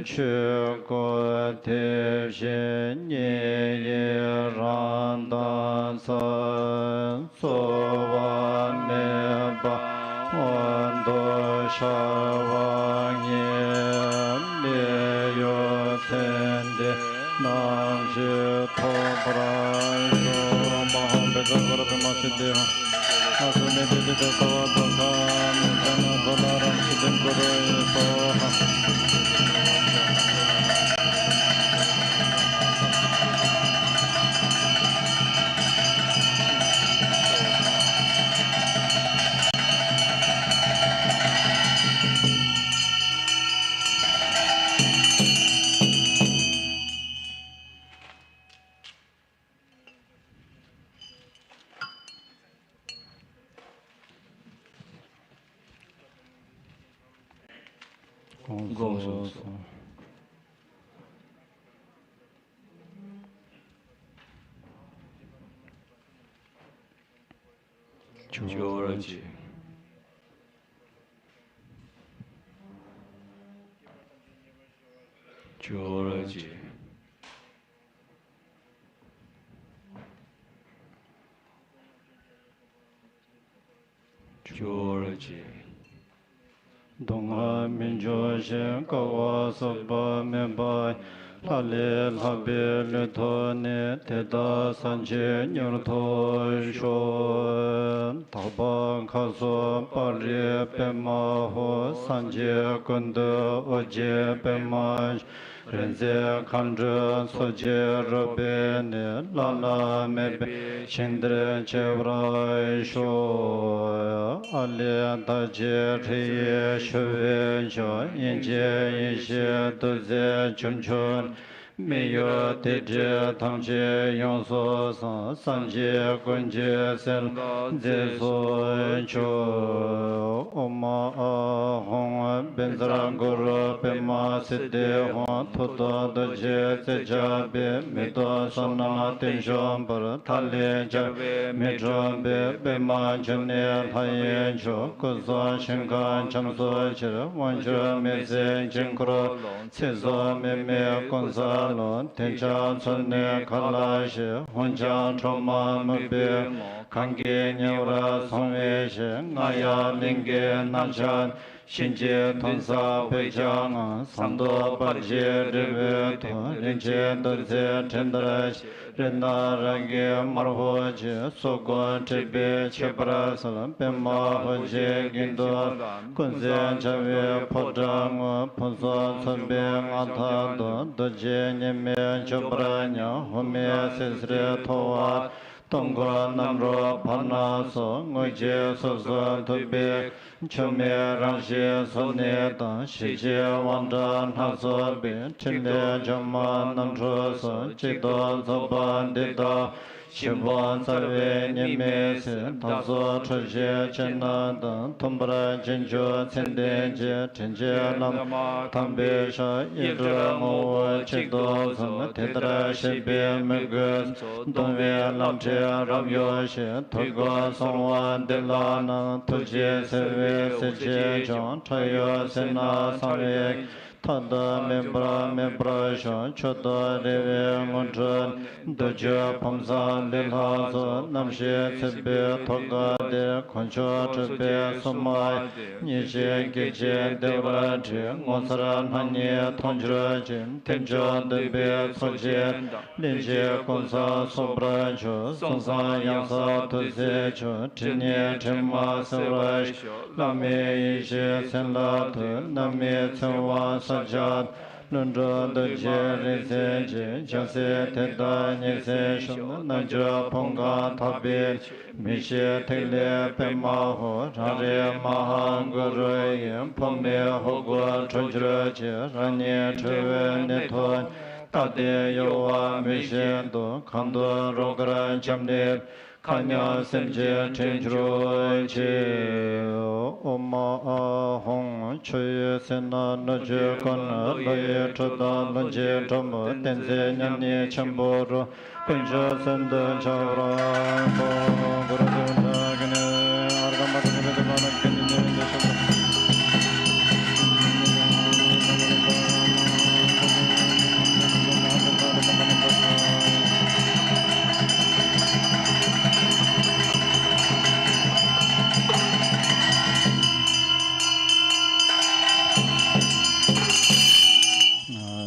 ཆོས་སྐུ་དེ་བཞིན་ཉིད་ཡི་རང་མདངས་མཚོན། རྩོལ་བ་མེད་པ་དབང་དུ་ཤར་བ་ཉིད། མི་གཡོ་ཚེ་འདིའི་རྣམ་ཤེས་ཐོབ་པར་ཤོག་མ་ཧཱ་བཛྲ་གུ་རུ་པདྨ་སིདྡྷི་ཧཱུྃ། ཨ་སུ་ནི་ཏི་ཏི་ཏི་སྭ་བྷཱ་ཏ་ཐཱ། མི་འཛད་ན་ཐོ་ན་རང་སིདྡྷི་གུ་རུ་ཡེ་སྭཱ་ཧཱ། དགོངས་སུ་གསོལ། ཇོ་བོ་རྗེ། ཇོ་བོ་རྗེ། ཇོ་བོ་རྗེ། སྡུག་བསྔལ་མི་འབྱུང་ཞིང་། དཀའ་བ་སོགས་པ་མེད་པ། ལྷ་ལས་ལྷག་པའི་ལུས་ཐོབ་ནས། དེ་དག་སངས་རྒྱས་མྱུར་ཐོབ་ཤོག་དག་པ་མཁའ་སོགས་དཔག་རིའི་པདྨ་འོད། སངས་རྒྱས་ཀུན་འདུས་ཨོ་རྒྱན་པདྨ། རིག་འཛིན་མཁའ་འགྲོའི་ཚོགས་ཀྱིས་རོལ་པའི་གནས། བླ་ན་མེད་པའི་ཞིང་དེར་མཆིས་པར་ཤོག་ཨ་ལས་བདག་ཅག་ཁྲོ་བོའི་ཞི་བའི་མཆོག་དབྱིངས་ཀྱི་ཡེ་ཤེས་རྡོ་རྗེ་འཇོམས་མཆོག་མི་གཡོ་དྲི་བྲལ་ཐམས་ཅད་ཡོངས་སུ་བཟང་། སངས་རྒྱས་ཀུན་གྱི་སྲས་ལ་མཛེས་སུ་མཆོད། ཨོཾ་ཨཱཿཧཱུྃ་བཛྲ་གུ་རུ་པདྨ་སིདྡྷི་ཧཱུྃ། ཐུགས་དང་རྡོ་རྗེ་རྩེ་གཅིག་པའི། མི་ལྡོག་བསོད་ནམས་རྟེན་གཞོན་པར། ཐ་ལན་སྦྱར་བས་མི་འཁྲུགས་པའི། པདྨ་འབྱུང་གནས་ལྷ་ཡི་མཆོག་སྐུ་གསུམ་ཞིང་ཁམས་ཁྱམས་སུ་ཁྱེར། དབང་ཕྱུག་མི་ཟད་འཆིང་འཁོར་ལོ། ཚེ་བཟང་མི་མེད་ཀུན་བཟང་ལོ། དེས་ཀྱང་ཚུལ་གནས་ག་ལ་ཞིག་དབང་ཀྱང་ཁྲོ་མ་མོས་པའི་ངང་། གང་གིས་ཉེ་བར་བཟུང་བའི་ཕྱིར། རྔ་ཡབ་གླིང་གི་གནམ་ལྕགས། གཤིན་རྗེའི་དུང་སང་བོད་ཀྱི་ངང་། ཟངས་མདོག་དཔལ་གྱི་རི་བོའི་མཐོ། རིན་ཆེན་རྡོ་རྗེའི་ཕྲེང་འདིར་གཤེགས། རིགས་ལྔ་རང་གི་དམར་པོ་ཆེ། སོགས་ཀུན་འཁྲིགས་པའི་ཁྱད་པར་གསལ། པདྨ་ཧོར་གྱི་གིང་དུ་ལྷུང་། ཀུན་གསལ་འཆར་བའི་ཕོ་བྲང་ངོས། ཕུན་སུམ་ཚོགས་པའི་མངའ་ཐང་དུ། རྡོ་རྗེ་ཉི་མས་མཆོད་པར་མཉམ། འོད་མའི་བསིལ་ཟེར་མཐོ་བ། སྟོང་འཁོར་རྣམ་རོལ་བར་སྣང་སོགས། དངོས་གཅིག་སོ་སོར་ཐུག་པའི་ཆོས་མེད་རང་བཞིན་གཟུགས་ནི་དང་། ཞི་བྱེད་དབང་དྲག་སྣ་ཚོགས་པའི། ཕྲིན་ལས་འབྱུང་མ་རྣམ་འཕྲུལ་སོགས། གཅིག་ཏུ་རྫོགས་པ་འདི་ལྟ་བུ། ཞིག་པོ་རྩ་བའི་གཉིས་མེད་ཟེར། བདག་སོགས་འཕྲུལ་ཆས་ཅན་རྣམས་དང་། མཐུན་པར་རྗེས་འཇུག་མཚན་ལྡན་གྱི། དྲིན་ཅན་བླ་མ་དམ་པའི་ཞབས། ཡིད་འགྲོ་ངོ་བོ་གཅིག་ཏུ་འཛིན། དེ་ལྟར་གཤེགས་པའི་མོས་གུས་སྩོལ། གདུང་བའི་ལམ་ཁྲིད་རབ་གཡོ་ཞིང་། དུས་ཀུན་གསང་བ་འདི་ལ་ནི། ཐུགས་རྗེས་བརྩེ་བའི་སྲིད་ཞིའི་འབྱུང་། ཁྲོ་བོའི་སེར་སྣ་སངས་རྒྱས། མཐའ་དག་མེད་པར་མེད་པར་ཤོག། མཆོག་ཏུ་རེ་བའི་དངོས་གྲུབ་ནི། མདོ་རྒྱུད་བུམ་བཟང་ལས་ལྷག་སོགས། རྣམ་ཤེས་ཚིམ་པའི་ཐོག་ཁ་འདིར། དཀོན་མཆོག་སྤྲུལ་པའི་སྲུང་མ་ཡིས། ཉེར་ཞིའི་སྐད་ཅིག་བདེ་བར་འགྲོལ། ངོ་མཚར་རྣམ་གཉིས་མཐོང་གྱུར་ཅིང་། ཐེག་མཆོག་བདུན་པའི་ཚོགས་ཀྱིས་བདག། སླན་ཆད་ཀུན་བཟང་གསོན་པར་ཤོག། གསུང་གསུམ་ཡང་དག་ཐོས་སྲིད་མཆོག། སྒྲིབ་གཉིས་དྲི་མ་སེལ་བར་ཤོག། བླ་མའི་ཡེ་ཤེས་མཚན་ལ་ཐོས། བླ་མའི་ཚེ་དབང་ཕྱག་རྒྱ་དང་། ལྷུན་གྲུབ་རྡོ་རྗེ་རིག་འཛིན་གྱི། རྒྱལ་སྲས་དེ་དག་ཉེར་འཚོ་ཤོག། རྣལ་འབྱོར་ཕུང་ཁམས་དག་པའི། མི་ཤེས་ཐིག་ལེ་པདྨ་ཧཱུྃ། རང་རིག་མ་ཧཱ་གུ་རུ་ཡི། ཕུབ་མའི་ཧོ་སྒོར་འཁྲུལ་གྱུར་ཅིག། རང་ཉིད་འཁྲུལ་པའི་གནས་ཐོབ་ནས། རྟག་བརྟན་གཡོ་བ་མེད་བཞིན་དུ། གང་དུ་རོ་མགར་འབྱམས་ཀླས། མཁའ་མཉམ་སེམས་ཅན་དྲན་གྱུར་ཅིག། ཨོཾ་ཨཱཿཧཱུྃ། ཆུ་ཡི་སེར་སྣ་སྣོད་བཅུད་ཀུན། ཀླུ་ཡི་འཁྲུལ་དང་ལྷུན་གྱིས་གྲུབ། བསྟན་འཛིན་མཉམ་ཉིད་ཆེན་པོ་རུ། དཀོན་མཆོག་གསུམ་དུ་འཆར་བར་ཤོག། གུ་རུ་ཏུཏྟཱ་ག་ཎི་ཨརྒྷཾ་ཨ་ཏི་ཀ་ནི་པི་ཏ་མ་ན་ཀ་ནི་ནི་ནི་ཤ།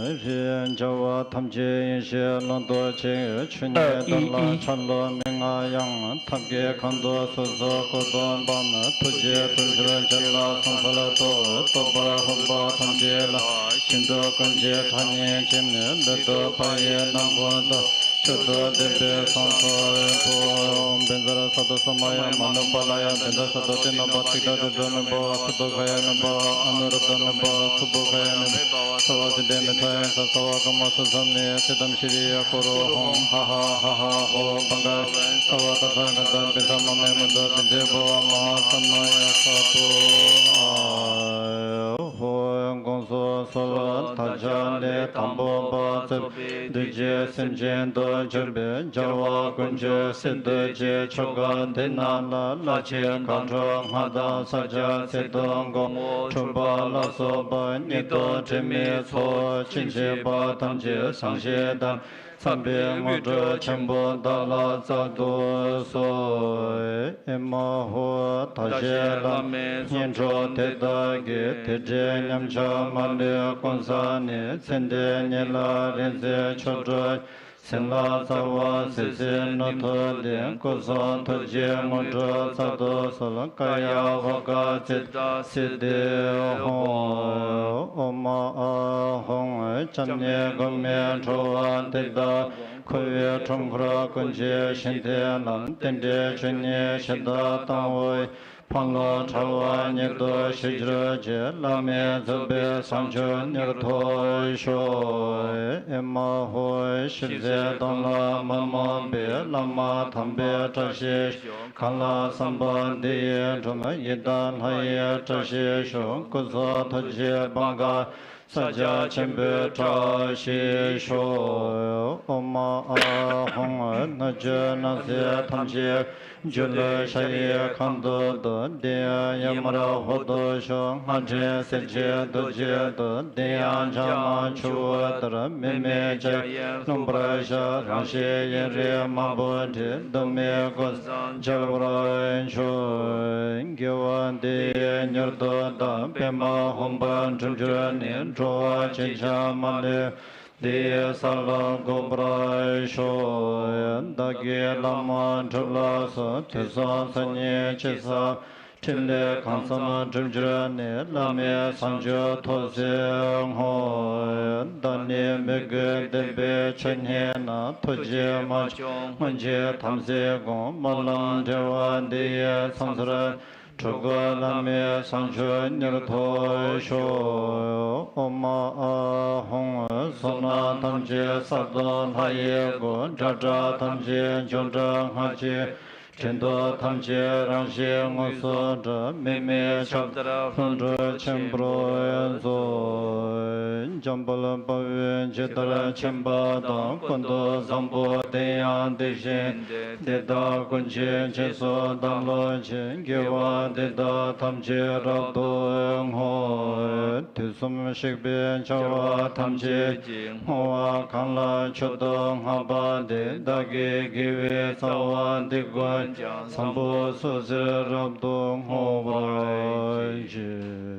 རིགས་བྱ་བ་ཐམས་ཅད་ཡེ་ཤེས་ཀློང་དུ་གཅིག། ཆོས་ཉིད་དོན་ལ་འཆར་ལོ་མི་མངའ་ཡང་། ཐབས་མཁས་གང་དུ་སོ་སོ་སྐུ་གདུང་བམ། ཐུགས་རྗེས་སྤྲུལ་གྱུར་ཅིག། ལྷ་ཚངས་པར་སྟོན། རྟོག་པར་འོན་པ་ཐམས་ཅད་ལ། ཤིན་ཏུ་ཀུན་གྱི་གྲགས་སྙན་ཅིང་ནི། འབུལ་དུ་བབ་ཡི་ནམ་མཁའ་ལྟར། མཆོག་ཏུ་གཏད་པའི་གསང་ཐོག་ཏུ། བཛྲ་སཏྭ་ས་མ་ཡ་མ་ནུ་པཱ་ལ་ཡ། བཛྲ་སཏྭ་ཏི་ནུ་པ་ཏིཥྛ་ཏྲྀ་ནུ་པ། སུ་ཏུ་ཁ་ཡ་ནུ་པ། ཨ་ནུ་རུ་དྷ་ནུ་པ། སུ་བྷུ་ཁ་ཡ་ནུ་པ། སརྦ་སིདྡྷི་མི་ཏྲ་ཡ་ས། སརྦ་ཀརྨ་སུ་ས་ནི། སིདྡྷཾ་ཤྲི་ཡ་ཀུ་རུ་ཧཱུྃ། ཧ་ཧ་ཧ་ཧ་ཧོ། བྷ་ག་སརྦ་ཏ་ཐཱ་ག་ཏ་པི་ཐ་མ་མེ་མུ་ཏོ་བི་ཛེ་བྷ་བ་མ་ཧཱ་ས་མ་ཡ་ས་བྷཱུ་ཧ་ཧོ། དགོངས་སུ་གསོལ། བདག་ཅག་ལས་དང་པོ་པ་རྩོད་པའི་བདུད་ཀྱི་སེམས་ཅན་དུ་གྱུར་པའི་རྒྱལ་བ་དཀོན་མཆོག་གསེར་ཏོག་གི་ཆོ་ག་འདི་རྣམས་ལ། ལྷ་ཆེན་མཁའ་འགྲོ་མངའ་བདག་ས་སྐྱ་ཚེ་དང་འགོང་པོ་འཁྲུག་པ་ལ་སོགས་པ་ཉིད་དུ་དྲི་མེད་ཚོགས། ཅི་མཆིས་པ་ཐམས་ཅད་བཟང་ཞིང་དམ། འཚམས་པའི་དངོས་གྲུབ་ཆེན་པོ་བདག་ལ་སྩལ་དུ་གསོལ། ཨེ་མ་ཧོ། བདག་གཞན་བླ་མའི་སྙན་སྒྲོག་དེ་དག་གིས། དེ་འདྲའི་ཉམས་ཆག་མ་ལུས་ཀུན་བསལ་ནས། ཚེ་འདི་ཉིད་ལ་རིག་འཛིན་མཆོག་སྤྲུལ། སེམས་ལ་རྩ་བ་གཟིགས་གཟིགས་ནུས་མཐུ་ལྡན། སྐུ་གསུང་ཐུགས་ཀྱི་དངོས་གྲུབ་སྩལ་དུ་གསོལ། ཀཱ་ཡ་ཝཱ་ཀ་ཙིཏྟ་སིདྡྷི་ཧཱུྃ། ཨོཾ་ཨཱཿཧཱུྃ། སྐྱབས་གནས་དགོན་པའི་ཁྲོ་བ་འདི་དག་འཁུར་བའི་འཁྲུལ་འཁོར་ཀུན་གྱི་ཞི་བདེའི་ལམ། རྟེན་འབྲེལ་ཆོས་ཉིད་ཞི་དུལ་དང་བའི། འཕགས་ལམ་ཕྲ་བ་ཉིད་དུ་ཞི་གྱུར་ཅིག། བླ་མེད་རྫོགས་པའི་བྱང་ཆུབ་མྱུར་ཐོབ་ཤོག། ཨེ་མ་ཧོ། ཞི་བྱེད་སྡོམ་ལ་མི་རྨོངས་པའི། བླ་མ་དམ་པའི་བཀྲ་ཤིས་ཤོག། གང་ལ་བསམ་པ་འདི་ཡིས་འགྲུབ། ཡི་དམ་ལྷ་ཡི་བཀྲ་ཤིས་ཤོག། སྐུ་གསུང་ཐུགས་ཀྱི་བང་ག་ས་སྐྱ་ཆེན་པོའི་བཀྲ་ཤིས་ཤོག། ཨོཾ་ཨཱཿཧཱུྃ། སྣོད་བཅུད་སྣང་སྲིད་ཐམས་ཅད་སྒྱུ་ལུས་ཤ་ཡི་ཁ་དོག་ཏུ། འདི་ཡང་ཡར་མར་ཧོ་ཏོ་ཤོག། སྔར་འདྲེན་གསེར་གྱི་རྡོ་རྗེ་ཏོག། འདི་ཡང་འཇའ་མ་ཆུ་བུར་ལྟར། མི་མེད་འཇའ་ཡིས་ལྷུང་བར་བྱ། རང་བཞིན་གཡེང་རིག་མང་པོ་འདྲེས། སྡུག་བསྔལ་ཀུན་བསལ་འཇའ་འོད་འཕྲོ། དགེ་བ་འདི་ཡིས་མྱུར་དུ་བདག། པདྨ་ཧཱུྃ་འབར་འགྲུབ་གྱུར་ནས། འགྲོ་བ་གཅིག་ཀྱང་མ་ལུས། འདི་ཡི་ས་ལ་འགོད་པར་ཤོག། བདག་གིས་བླ་མ་སྒྲུབ་ལ་གསོལ། དུས་གསུམ་ཚོགས་གཉིས་ཅི་བསགས། ཕྲིན་ལས་གང་བརྩམས་སྒྲུབ་གྱུར་ནས། བླ་མེད་བཟང་སྤྱོད་ཐོབ་ཚེ་བསྔོ། བདག་ནི་མོས་གུས་ལྡན་པའི་ཆོས་ཉན་ན། ཐུགས་རྗེས་མ་ཆུང་སྔོན་ཆད་དམ་ཚིག་སྒོམ། སྨོན་ལམ་འབྲེལ་བ་འདི་ཡི་མཚམས་སར་གྲུབ་དགོས། བླ་མེད་བཟང་སྤྱོད་མྱུར་ཐོབ་ཤོག། ཨོཾ་ཨཱཿཧཱུྃ། བསོད་ནམས་ཐམས་ཅད་གསར་དུ་ལྷ་ཡི་སྐུ། དགྲ་གྲགས་ཐམས་ཅད་འབྱུང་གྲགས་སྔར་བྱས། འདྲེན་སྟོབས་ཐམས་ཅད་རང་བཞིན་དངོས་སུ་འགྲུབ། མི་མེད་ཁྱབ་བརྡལ་ལྷུན་གྲུབ་ཆེན་པོར་རྫོགས། འཇམ་དཔལ་དཔའ་བོས་ཇི་ལྟར་མཁྱེན་པ་དང་། ཀུན་ཏུ་བཟང་པོ་དེ་ཡང་དེ་བཞིན་ཏེ། དེ་དག་ཀུན་གྱི་རྗེས་སུ་བདག་སློབ་ཅིང་། དགེ་བ་འདི་དག་ཐམས་ཅད་རབ་ཏུ་བསྔོ། དུས་གསུམ་གཤེགས་པའི་བྱ་བ་ཐམས་ཅད་ཀྱི། བསྔོ་བ་གང་ལ་མཆོག་ཏུ་བསྔགས་པ་དེས། བདག་གི་དགེ་བའི་རྩ་བ་འདི་ཀུན་ཀྱང་། བཟང་པོ་སོ་སོར་རབ་ཏུ་བསྔོ་བར་བགྱི།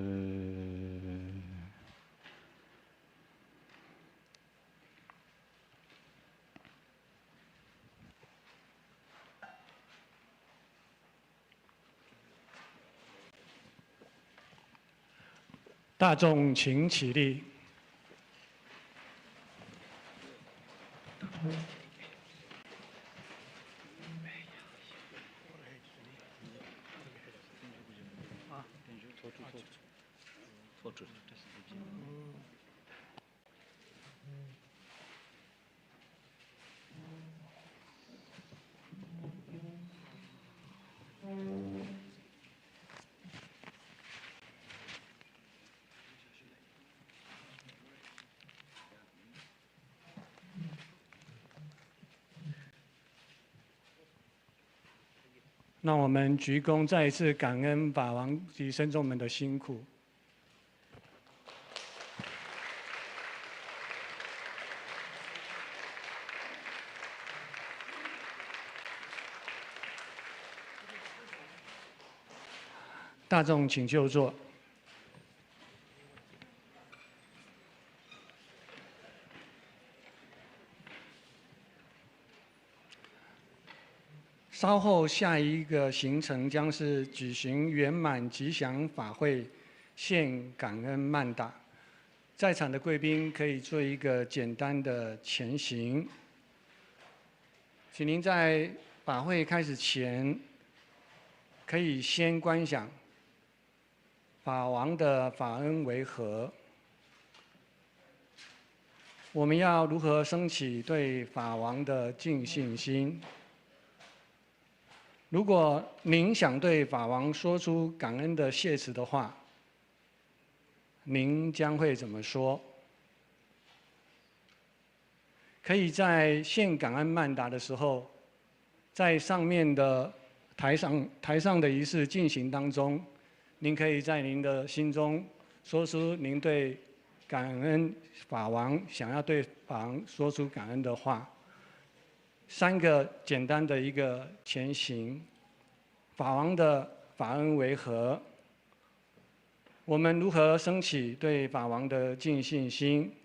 大众请起立。让我们鞠躬，再一次感恩法王及僧众们的辛苦。 大众请就坐。稍后下一个行程将是举行圆满吉祥法会，献感恩曼达。在场的贵宾可以做一个简单的前行。请您在法会开始前，可以先观想 法王的法恩为何？我们要如何升起对法王的敬信心？如果您想对法王说出感恩的谢词的话，您将会怎么说？ 可以在献感恩曼达的时候，在上面的台上，台上的仪式进行当中，您可以在您的心中说出您对感恩法王，想要对法王说出感恩的话。三个简单的一个前行，法王的法恩为何？我们如何升起对法王的敬信心？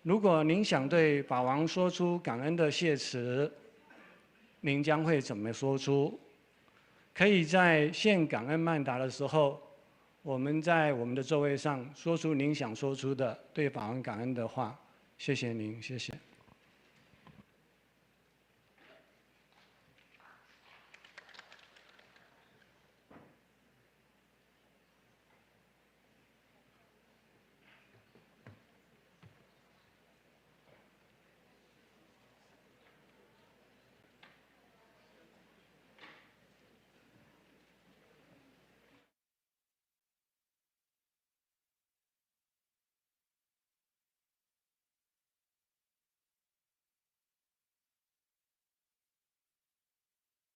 如果您想对法王说出感恩的谢词，您将会怎么说出？可以在献感恩曼达的时候，我们在我们的座位上说出您想说出的对法王感恩的话。谢谢您，谢谢。